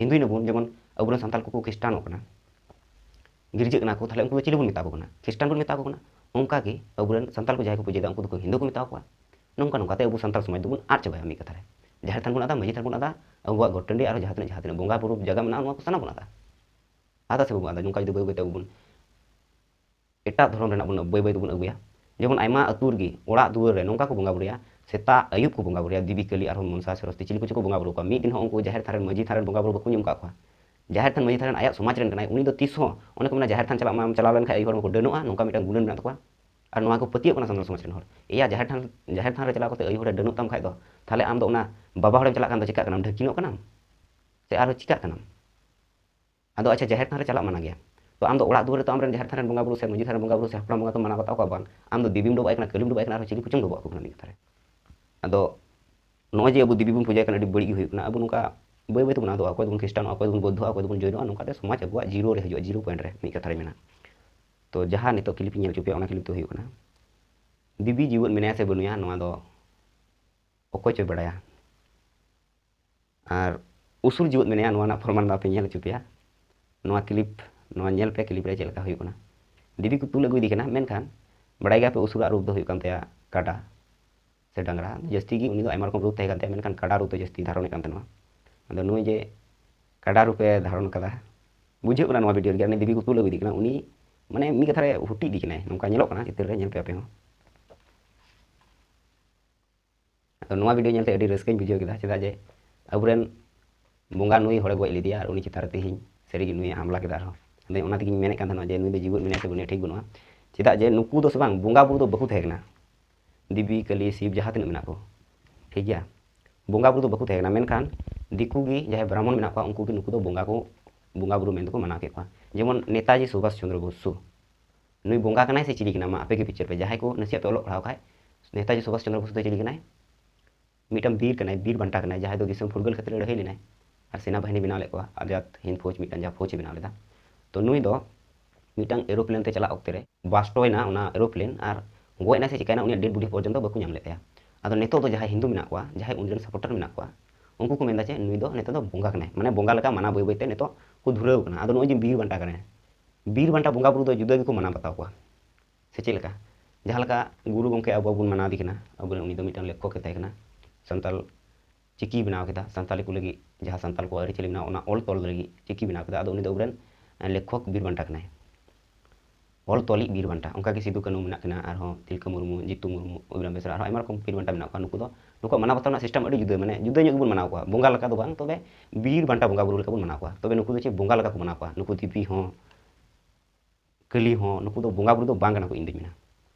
ᱦᱤᱱᱫᱩᱭ ᱱᱟᱵᱚᱱ, ᱡᱮᱢᱚᱱ ᱟᱵᱚᱨᱮᱱ ᱥᱟᱱᱛᱟᱲ ᱠᱚᱠᱚ ᱠᱷᱨᱤᱥᱴᱟᱱᱚᱜ ᱠᱟᱱᱟ, ᱜᱤᱨᱡᱟᱹᱜ ᱠᱟᱱᱟ ᱠᱚ, ᱛᱟᱦᱚᱞᱮ ᱩᱱᱠᱩ ᱫᱚ ᱪᱤᱞᱤ ᱵᱚᱱ ᱢᱮᱛᱟ ᱠᱚ ᱠᱟᱱᱟ? ᱠᱷᱨᱤᱥᱴᱟᱱ ᱵᱚᱱ ᱢᱮᱛᱟ ᱠᱚ ᱠᱟᱱᱟ᱾ ᱚᱱᱠᱟ ᱜᱮ ᱟᱵᱚᱨᱮᱱ ᱥᱟᱱᱛᱟᱲ ᱠᱚ ᱡᱟᱦᱟᱸᱭ ᱠᱚ ᱯᱩᱡᱟᱹᱭᱮᱫᱟ, ᱩᱱᱠᱩ ᱫᱚᱠᱚ ᱦᱤᱱᱫᱩ ᱠᱚ ᱢᱮᱛᱟ ᱠᱚᱣᱟ᱾ ᱱᱚᱝᱠᱟ ᱱᱚᱝᱠᱟ ᱛᱮ ᱟᱵᱚ ᱥᱟᱱᱛᱟᱲ ᱥᱚᱢᱟᱡᱽ ᱫᱚᱵᱚᱱ ᱟᱫ ᱪᱟᱵᱟᱭᱟ ᱢᱤᱫ ᱠᱟᱛᱷᱟ ᱨᱮ᱾ ᱡᱟᱦᱮᱨ ᱛᱷᱟᱱ ᱵᱚᱱ ᱟᱫᱟ, ᱢᱟᱹᱡᱷᱤ ᱛᱷᱟᱱ ᱵᱚᱱ ᱟᱫᱟ, ᱟᱵᱚᱣᱟᱜ ᱜᱚᱴ ᱴᱟᱺᱰᱤ ᱟᱨᱦᱚᱸ ᱡᱟᱦᱟᱸ ᱛᱤᱱᱟᱹᱜ, ᱡᱟᱦᱟᱸ ᱛᱤᱱᱟᱹᱜ ᱵᱚᱸᱜᱟ ᱵᱩᱨᱩ ᱡᱟᱭᱜᱟ ᱢᱮᱱᱟᱜᱼᱟ, ᱱᱚᱣᱟ ᱠᱚ ᱥᱟᱱᱟᱢ ᱵᱚᱱ ᱟᱫᱟ᱾ ᱟᱫᱟ ᱥᱮ ᱵᱟᱵᱚᱱ ᱟᱫᱟ? ᱱᱚᱝᱠᱟ ᱡᱩᱫᱤ ᱵᱟᱹᱭ ᱵᱟᱹᱭ ᱛᱮ ᱟᱵᱚ ᱵᱚᱱ ᱮᱴᱟᱜ ᱫᱷᱚᱨᱚᱢ ᱨᱮᱱᱟᱜ ᱵᱚᱱ ᱵᱟᱹᱭ ᱵᱟᱹᱭ ᱛᱮᱵᱚᱱ ᱟᱹᱜᱩᱭᱟ᱾ ᱡᱮᱢᱚᱱ ᱟᱭᱢᱟ ᱟᱹᱛᱩ ᱨᱮᱜᱮ ᱚᱲᱟᱜ ᱫᱩᱣᱟᱹᱨ ᱨᱮ ᱱᱚᱝᱠᱟ ᱠᱚ ᱵᱚᱸᱜᱟ ᱵᱩᱨᱩᱭᱟ, ᱥᱮᱛᱟᱜ ᱟᱹᱭᱩᱵ ᱠᱚ ᱵᱚᱸᱜᱟ ᱵᱩᱨᱩᱭᱟ, ᱫᱮᱵᱤ ᱠᱟᱹᱞᱤ ᱟᱨᱦᱚᱸ ᱢᱚᱱᱥᱟ ᱥᱚᱨᱚᱥᱚᱛᱤ ᱪᱤᱞᱤ ᱠᱚᱪᱚ ᱠᱚ ᱵᱚᱸᱜᱟ ᱵᱩᱨᱩ ᱠᱚᱣᱟ᱾ ᱢᱤᱫ ᱫᱤᱱ ᱦᱚᱸ ᱩᱱᱠᱩ ᱡᱟᱦᱮᱨ ᱛᱷᱟᱱ ᱨᱮᱱ ᱢᱟᱹᱡᱷᱤ ᱛᱷᱟᱱ ᱨᱮᱱ ᱵᱚᱸᱜᱟ ᱵᱩᱨᱩ ᱵᱟᱠᱚ ᱧᱩᱢ ᱟᱠᱟᱫ ᱠᱚᱣᱟ᱾ ᱡᱟᱦᱮᱨ ᱛᱷᱟᱱ ᱢᱟᱹᱡᱷᱤ ᱛᱷᱟᱱ ᱨᱮᱱ ᱟᱭᱟᱜ ᱥᱚᱢᱟᱡᱽ ᱨᱮᱱ ᱠᱟᱱᱟᱭ, ᱩᱱᱤ ᱫᱚ ᱛᱤᱥ ᱦᱚᱸ, ᱚᱱᱮ ᱠᱚ ᱢᱮᱱᱟ, ᱡᱟᱦᱮᱨ ᱛᱷᱟᱱ ᱪᱟᱞᱟᱜ ᱢᱟ, ᱪᱟᱞᱟᱣ ᱞᱮᱱᱠᱷᱟᱱ ᱟᱭᱩ ᱦᱚᱲ ᱢᱟᱠᱚ ᱰᱟᱹᱱᱚᱜᱼᱟ, ᱱᱚᱝᱠᱟ ᱢᱤᱫᱴᱟᱝ ᱜᱩᱱᱟᱹᱱ ᱢᱮᱱᱟᱜ ᱛᱟᱠᱚᱣᱟ᱾ ᱟᱨ ᱱᱚᱣᱟ ᱠᱚ ᱯᱟᱹᱛᱭᱟᱹᱜ ᱠᱟᱱᱟ ᱥᱟᱱᱛᱟᱲ ᱥᱚᱢᱟᱡᱽ ᱨᱮᱱ ᱦᱚᱲ᱾ ᱮᱭᱟ, ᱡᱟᱦᱮᱨ ᱛᱷᱟᱱ, ᱡᱟᱦᱮᱨ ᱛᱷᱟᱱ ᱨᱮ ᱪᱟᱞᱟᱣ ᱠᱟᱛᱮ ᱟᱭᱩ ᱦᱚᱲᱮ ᱰᱟᱹᱱᱚᱜ ᱛᱟᱢ ᱠᱷᱟᱡ ᱫᱚ, ᱛᱟᱦᱚᱞᱮ ᱟᱢ ᱫᱚ ᱚᱱᱟ ᱵᱟᱵᱟ ᱦᱚᱲᱮᱢ ᱪᱟᱞᱟᱜ ᱠᱟᱱ ᱫᱚ ᱪᱤᱠᱟᱜ ᱠᱟᱱᱟᱢ? ᱰᱷᱟᱹᱠᱤᱱᱚᱜ ᱠᱟᱱᱟᱢ? ᱥᱮ ᱟᱨᱦᱚᱸ ᱪᱤᱠᱟᱜ ᱠᱟᱱᱟᱢ? ᱟᱫᱚ ᱟᱪᱪᱷᱟ, ᱡᱟᱦᱮᱨ ᱛᱷᱟᱱ ᱨᱮ ᱪᱟᱞᱟᱜ ᱢᱟᱱᱟ ᱜᱮᱭᱟ, ᱛᱚ ᱟᱢ ᱫᱚ ᱚᱲᱟᱜ ᱫᱩᱣᱟᱹᱨ ᱨᱮ ᱛᱚ ᱟᱢᱨᱮᱱ ᱡᱟᱦᱮᱨ ᱛᱷᱟᱱ ᱨᱮᱱ ᱵᱚᱸᱜᱟ ᱵᱩᱨᱩ ᱥᱮ ᱢᱟᱹᱡᱷᱤ ᱛᱷᱟᱱ ᱨᱮᱱ ᱵᱚᱸᱜᱟ ᱵᱩᱨᱩ ᱥᱮ ᱦᱟᱯᱲᱟᱢ ᱵᱚᱸᱜᱟ ᱛᱚᱢ ᱢᱟᱱᱟᱣ ᱠᱟᱛᱟ ᱠᱚᱣᱟ ᱵᱟᱝ? ᱟᱢ ᱫᱚ ᱫᱮᱵᱤᱢ ᱰᱚᱵᱚᱜ ᱟᱭ ᱠᱟᱱᱟ, ᱠᱟᱹᱞᱤᱢ ᱰᱚᱵᱚᱜ ᱟᱭ ᱠᱟᱱᱟ, ᱟᱨᱦᱚᱸ ᱪᱤᱞᱤ ᱠᱚᱪᱚᱢ ᱰᱚᱵᱚᱜ ᱟᱠᱚ ᱠᱟᱱᱟ ᱢᱤᱫ ᱠᱟᱛᱷᱟ ᱨᱮ᱾ ᱟᱫᱚ ᱱᱚᱜᱼᱚᱭ ᱡᱮ ᱟᱵᱚ ᱫᱮᱵᱤ ᱵᱚᱱ ᱯᱩᱡᱟᱹᱭ ᱠᱟᱱᱟ, ᱟᱹᱰᱤ ᱵᱟᱹᱲᱤᱡ ᱜᱮ ᱦᱩᱭᱩᱜ ᱠᱟᱱᱟ᱾ ᱟᱵᱚ ᱱᱚᱝᱠᱟ ᱵᱟᱹᱭ ᱵᱟᱹᱭ ᱛᱮᱵᱚᱱ ᱟᱫᱚᱜᱼᱟ, ᱚᱠᱚᱭ ᱫᱚᱵᱚᱱ ᱠᱷᱨᱤᱥᱴᱟᱱᱚᱜᱼᱟ, ᱚᱠᱚᱭ ᱫᱚᱵᱚᱱ ᱵᱳᱫᱽᱫᱷᱚᱜᱼᱟ, ᱚᱠᱚᱭ ᱫᱚᱵᱚᱱ ᱡᱚᱭᱱᱚᱜᱼᱟ, ᱱᱚᱝᱠᱟᱛᱮ ᱥᱚᱢᱟᱡᱽ ᱟᱵᱚᱣᱟᱜ ᱡᱤᱨᱳ ᱨᱮ ᱦᱤᱡᱩᱜᱼᱟ, ᱡᱤᱨᱳ ᱯᱚᱭᱮᱱᱴ ᱨᱮ ᱢᱤᱫ ᱠᱟᱛᱷᱟ ᱨᱮ ᱢᱮᱱᱟᱜᱼᱟ᱾ ᱛᱚ ᱡᱟᱦᱟᱸ ᱱᱤᱛᱚᱜ ᱠᱞᱤᱯ ᱤᱧ ᱧᱮᱞ ᱦᱚᱪᱚ ᱯᱮᱭᱟ, ᱚᱱᱟ ᱠᱞᱤᱯ ᱫᱚ ᱦᱩᱭᱩᱜ ᱠᱟᱱᱟ ᱫᱮᱵᱤ ᱡᱤᱣᱮᱫ ᱢᱮᱱᱟᱭᱟ ᱥᱮ ᱵᱟᱹᱱᱩᱭᱟ, ᱱᱚᱣᱟ ᱫᱚ ᱚᱠᱚᱭ ᱪᱚᱭ ᱵᱟᱲᱟᱭᱟ᱾ ᱟᱨ ᱩᱥᱩᱞ ᱡᱤᱣᱮᱫ ᱢᱮᱱᱟᱭᱟ, ᱱᱚᱣᱟ ᱨᱮᱱᱟᱜ ᱯᱨᱚᱢᱟᱱ ᱫᱚ ᱟᱯᱮ ᱧᱮᱞ ᱦᱚᱪᱚ ᱯᱮᱭᱟ᱾ ᱱᱚᱣᱟ ᱠᱞᱤᱯ, ᱱᱚᱣᱟ ᱧᱮᱞ ᱯᱮ, ᱠᱞᱤᱯ ᱨᱮ ᱪᱮᱫ ᱞᱮᱠᱟ ᱦᱩᱭᱩᱜ ᱠᱟᱱᱟ᱾ ᱫᱮᱵᱤ ᱠᱚ ᱛᱩᱞ ᱟᱹᱜᱩᱭᱮᱫᱮ ᱠᱟᱱᱟ, ᱢᱮᱱᱠᱷᱟᱱ ᱵᱟᱲᱟᱭ ᱜᱮᱭᱟ ᱯᱮ ᱩᱥᱩᱞᱟᱜ ᱨᱩᱯ ᱫᱚ ᱦᱩᱭᱩᱜ ᱠᱟᱱ ᱛᱟᱭᱟ ᱠᱟᱰᱟ ᱥᱮ ᱰᱟᱝᱨᱟ᱾ ᱡᱟᱹᱥᱛᱤ ᱜᱮ ᱩᱱᱤ ᱫᱚ ᱟᱭᱢᱟ ᱨᱚᱠᱚᱢ ᱨᱩᱯ ᱛᱟᱦᱮᱸ ᱠᱟᱱ ᱛᱟᱭᱟ, ᱢᱮᱱᱠᱷᱟᱱ ᱠᱟᱰᱟ ᱨᱩᱯ ᱫᱚ ᱡᱟᱹᱥᱛᱤ ᱫᱷᱟᱨᱚᱱᱮᱫ ᱠᱟᱱ ᱛᱟᱦᱮᱱᱟ᱾ ᱟᱫᱚ ᱱᱩᱭ ᱡᱮ ᱠᱟᱰᱟ ᱨᱩᱯᱮ ᱫᱷᱟᱨᱚᱱ ᱠᱟᱫᱟ, ᱵᱩᱡᱷᱟᱹᱜ ᱠᱟᱱᱟ ᱱᱚᱣᱟ ᱵᱷᱤᱰᱤᱭᱳ ᱨᱮᱜᱮ, ᱩᱱᱤ ᱫᱮᱵᱤ ᱠᱚ ᱛᱩᱞ ᱟᱹᱜᱩᱭᱮᱫᱮ ᱠᱟᱱᱟ, ᱩᱱᱤ ᱢᱟᱱᱮ ᱢᱤᱫ ᱠᱟᱛᱷᱟ ᱨᱮ ᱦᱩᱴᱤᱡ ᱤᱫᱤ ᱠᱟᱱᱟᱭ, ᱱᱚᱝᱠᱟ ᱧᱮᱞᱚᱜ ᱠᱟᱱᱟ ᱪᱤᱛᱟᱹᱨ ᱨᱮ, ᱧᱮᱞ ᱯᱮ ᱟᱯᱮ ᱦᱚᱸ᱾ ᱟᱫᱚ ᱱᱚᱣᱟ ᱵᱷᱤᱰᱤᱭᱳ ᱧᱮᱞᱛᱮ ᱟᱹᱰᱤ ᱨᱟᱹᱥᱠᱟᱹᱧ ᱵᱩᱡᱷᱟᱹᱣ ᱠᱮᱫᱟ, ᱪᱮᱫᱟᱜ ᱡᱮ ᱟᱵᱚᱨᱮᱱ ᱵᱚᱸᱜᱟ ᱱᱩᱭ ᱦᱚᱲᱮ ᱜᱚᱡ ᱞᱮᱫᱮᱭᱟ ᱟᱨ ᱩᱱᱤ ᱪᱮᱛᱟᱱ ᱨᱮ ᱛᱮᱦᱮᱧ ᱥᱟᱹᱨᱤᱜᱮ ᱱᱩᱭᱮ ᱦᱟᱢᱞᱟ ᱠᱮᱫᱟ ᱟᱨᱦᱚᱸ᱾ ᱟᱫᱚ ᱚᱱᱟ ᱛᱮᱜᱮᱧ ᱢᱮᱱᱮᱫ ᱠᱟᱱ ᱛᱟᱦᱮᱱᱟ ᱡᱮ ᱱᱩᱭ ᱫᱚ ᱡᱤᱣᱮᱫ ᱢᱮᱱᱟᱭᱟ ᱥᱮ ᱵᱟᱹᱱᱩᱭᱟ, ᱴᱷᱤᱠ ᱵᱟᱹᱱᱩᱜᱼᱟ᱾ ᱪᱮᱫᱟᱜ ᱡᱮ ᱱᱩᱠᱩ ᱫᱚ ᱥᱮ ᱵᱟᱝ, ᱵᱚᱸᱜᱟ ᱵᱩᱨᱩ ᱫᱚ ᱵᱟᱠᱚ ᱛᱟᱦᱮᱸ ᱠᱟᱱᱟ᱾ ᱫᱮᱵᱤ, ᱠᱟᱹᱞᱤ, ᱥᱤᱵ ᱡᱟᱦᱟᱸ ᱛᱤᱱᱟᱹᱜ ᱢᱮᱱᱟᱜ ᱠᱚ, ᱴᱷᱤᱠ ᱜᱮᱭᱟ, ᱵᱚᱸᱜᱟ ᱵᱩᱨᱩ ᱫᱚ ᱵᱟᱠᱚ ᱛᱟᱦᱮᱸ ᱠᱟᱱᱟ, ᱢᱮᱱᱠᱷᱟᱱ ᱫᱤᱠᱩ ᱜᱮ ᱡᱟᱦᱟᱸᱭ ᱵᱨᱟᱦᱢᱚᱱ ᱢᱮᱱᱟᱜ ᱠᱚᱣᱟ, ᱩᱱᱠᱩ ᱜᱮ ᱱᱩᱠᱩ ᱫᱚ ᱵᱚᱸᱜᱟ ᱠᱚ, ᱵᱚᱸᱜᱟ ᱵᱩᱨᱩ ᱢᱮᱱᱛᱮᱠᱚ ᱢᱟᱱᱟᱣ ᱠᱮᱫ ᱠᱚᱣᱟ᱾ ᱡᱮᱢᱚᱱ ᱱᱮᱛᱟᱡᱤ ᱥᱩᱵᱷᱟᱥ ᱪᱚᱱᱫᱨᱚ ᱵᱚᱥᱩ, ᱱᱩᱭ ᱵᱚᱸᱜᱟ ᱠᱟᱱᱟᱭ ᱥᱮ ᱪᱤᱞᱤ ᱠᱟᱱᱟ? ᱢᱟ ᱟᱯᱮ ᱜᱮ ᱵᱤᱪᱟᱹᱨ ᱯᱮ, ᱡᱟᱦᱟᱸᱭ ᱠᱚ ᱱᱟᱥᱮᱭᱟᱜ ᱯᱮ ᱚᱞᱚᱜ ᱯᱟᱲᱦᱟᱣ ᱠᱷᱟᱡ, ᱱᱮᱛᱟᱡᱤ ᱥᱩᱵᱷᱟᱥ ᱪᱚᱱᱫᱨᱚ ᱵᱚᱥᱩ ᱫᱚ ᱪᱤᱞᱤ ᱠᱟᱱᱟᱭ? ᱢᱤᱫᱴᱟᱝ ᱵᱤᱨ ᱠᱟᱱᱟᱭ, ᱵᱤᱨ ᱵᱟᱱᱴᱟ ᱠᱟᱱᱟᱭ, ᱡᱟᱦᱟᱸᱭ ᱫᱚ ᱫᱤᱥᱚᱢ ᱯᱷᱩᱨᱜᱟᱹᱞ ᱠᱷᱟᱹᱛᱤᱨ ᱞᱟᱹᱲᱦᱟᱹᱭ ᱞᱮᱱᱟᱭ ᱟᱨ ᱥᱮᱱᱟ ᱵᱟᱦᱤᱱᱤ ᱵᱮᱱᱟᱣ ᱞᱮᱫ ᱠᱚᱣᱟ, ᱟᱡᱟᱫ ᱦᱤᱱᱫ ᱯᱷᱳᱡᱽ ᱢᱤᱫᱴᱟᱝ ᱡᱟᱦᱟᱸ ᱯᱷᱳᱡᱽ ᱮ ᱵᱮᱱᱟᱣ ᱞᱮᱫᱟ᱾ ᱛᱚ ᱱᱩᱭ ᱫᱚ ᱢᱤᱫᱴᱟᱝ ᱮᱨᱳᱯᱞᱮᱱ ᱛᱮ ᱪᱟᱞᱟᱜ ᱚᱠᱛᱮ ᱨᱮ ᱵᱟᱥᱴᱚᱭᱮᱱᱟ ᱚᱱᱟ ᱮᱨᱳᱯᱞᱮᱱ, ᱟᱨ ᱜᱚᱡ ᱮᱱᱟᱭ ᱥᱮ ᱪᱤᱠᱟᱭᱱᱟ, ᱩᱱᱤᱭᱟᱜ ᱰᱮᱰ ᱵᱚᱰᱤ ᱯᱚᱨᱡᱚᱱᱛᱚ ᱵᱟᱠᱚ ᱧᱟᱢ ᱞᱮᱫ ᱛᱟᱭᱟ᱾ ᱟᱫᱚ ᱱᱤᱛᱚᱜ ᱫᱚ ᱡᱟᱦᱟᱸᱭ ᱦᱤᱱᱫᱩ ᱢᱮᱱᱟᱜ ᱠᱚᱣᱟ, ᱡᱟᱦᱟᱸᱭ ᱩᱱᱤ ᱨᱮᱱ ᱥᱟᱯᱳᱨᱴᱟᱨ ᱢᱮᱱᱟᱜ ᱠᱚᱣᱟ, ᱩᱱᱠᱩ ᱠᱚ ᱢᱮᱱᱫᱟ ᱡᱮ ᱱᱩᱭ ᱫᱚ ᱱᱤᱛᱚᱜ ᱫᱚ ᱵᱚᱸᱜᱟ ᱠᱟᱱᱟᱭ, ᱢᱟᱱᱮ ᱵᱚᱸᱜᱟ ᱞᱮᱠᱟ ᱢᱟᱱᱟᱣ ᱵᱟᱹᱭ ᱵᱟᱹᱭᱛᱮ ᱱᱤᱛᱚᱜ ᱠᱚ ᱫᱷᱩᱨᱟᱹᱣ ᱠᱟᱱᱟ᱾ ᱟᱫᱚ ᱱᱚᱜᱼᱚᱭ ᱡᱮ ᱵᱤᱨ ᱵᱟᱱᱴᱟ ᱠᱟᱱᱟᱭ, ᱵᱤᱨ ᱵᱟᱱᱴᱟ ᱵᱚᱸᱜᱟ ᱵᱩᱨᱩ ᱫᱚ ᱡᱩᱫᱟᱹ ᱜᱮᱠᱚ ᱢᱟᱱᱟᱣ ᱵᱟᱛᱟᱣ ᱠᱚᱣᱟ, ᱥᱮ ᱪᱮᱫ ᱞᱮᱠᱟ? ᱡᱟᱦᱟᱸ ᱞᱮᱠᱟ ᱜᱩᱨᱩ ᱜᱚᱢᱠᱮ ᱟᱵᱚ ᱵᱚᱱ ᱢᱟᱱᱟᱣ ᱫᱮ ᱠᱟᱱᱟ, ᱟᱵᱚᱨᱮᱱ ᱩᱱᱤ ᱫᱚ ᱢᱤᱫᱴᱟᱝ ᱞᱮᱠᱷᱚᱠ ᱮ ᱛᱟᱦᱮᱸ ᱠᱟᱱᱟ, ᱥᱟᱱᱛᱟᱲ ᱪᱤᱠᱤ ᱵᱮᱱᱟᱣ ᱠᱮᱫᱟ, ᱥᱟᱱᱛᱟᱲᱤ ᱠᱚ ᱞᱟᱹᱜᱤᱫ ᱡᱟᱦᱟᱸ ᱥᱟᱱᱛᱟᱲ ᱠᱚᱣᱟᱜ ᱟᱹᱨᱤᱪᱟᱹᱞᱤ ᱢᱮᱱᱟᱜᱼᱟ, ᱚᱱᱟ ᱚᱞ ᱛᱚᱞ ᱞᱟᱹᱜᱤᱫ ᱪᱤᱠᱤ ᱵᱮᱱᱟᱣ ᱠᱮᱫᱟ᱾ ᱟᱫᱚ ᱩᱱᱤ ᱫᱚ ᱟᱵᱚᱨᱮᱱ ᱞᱮᱠᱷᱚᱠ ᱵᱤᱨ ᱵᱟᱱᱴᱟ ᱠᱟᱱᱟᱭ, ᱚᱞ ᱛᱚᱞᱤᱡ ᱵᱤᱨ ᱵᱟᱱᱴᱟ᱾ ᱚᱱᱠᱟᱜᱮ ᱥᱤᱫᱩ ᱠᱟᱹᱱᱦᱩ ᱢᱮᱱᱟᱜ ᱠᱤᱱᱟ, ᱟᱨᱦᱚᱸ ᱛᱤᱞᱠᱟᱹ ᱢᱩᱨᱢᱩ, ᱡᱤᱛᱩ ᱢᱩᱨᱢᱩ, ᱚᱵᱤᱨᱟᱢ ᱵᱮᱥᱨᱟ, ᱟᱨᱦᱚᱸ ᱟᱭᱢᱟ ᱨᱚᱠᱚᱢ ᱵᱤᱨ ᱵᱟᱱᱴᱟ ᱢᱮᱱᱟᱜ ᱠᱚᱣᱟ᱾ ᱱᱩᱠᱩ ᱫᱚ, ᱱᱩᱠᱩᱣᱟᱜ ᱢᱟᱱᱟᱣ ᱵᱟᱛᱟᱣ ᱨᱮᱱᱟᱜ ᱥᱤᱥᱴᱮᱢ ᱟᱹᱰᱤ ᱡᱩᱫᱟᱹ, ᱢᱟᱱᱮ ᱡᱩᱫᱟᱹ ᱧᱚᱜ ᱜᱮᱵᱚᱱ ᱢᱟᱱᱟᱣ ᱠᱚᱣᱟ, ᱵᱚᱸᱜᱟ ᱞᱮᱠᱟ ᱫᱚ ᱵᱟᱝ, ᱛᱚᱵᱮ ᱵᱤᱨ ᱵᱟᱱᱴᱟ ᱵᱚᱸᱜᱟ ᱵᱩᱨᱩ ᱞᱮᱠᱟ ᱵᱚᱱ ᱢᱟᱱᱟᱣ ᱠᱚᱣᱟ᱾ ᱛᱚᱵᱮ ᱱᱩᱠᱩ ᱫᱚ ᱪᱮᱫ ᱵᱚᱸᱜᱟ ᱞᱮᱠᱟ ᱠᱚ ᱢᱟᱱᱟᱣ ᱠᱚᱣᱟ? ᱱᱩᱠᱩ ᱫᱮᱵᱤ ᱦᱚᱸ, ᱠᱟᱹᱞᱤ ᱦᱚᱸ, ᱱᱩᱠᱩ ᱫᱚ ᱵᱚᱸᱜᱟ ᱵᱩᱨᱩ ᱫᱚ ᱵᱟᱝ ᱠᱟᱱᱟ ᱠᱚ, ᱤᱧ ᱫᱩᱧ ᱢᱮᱱᱟ,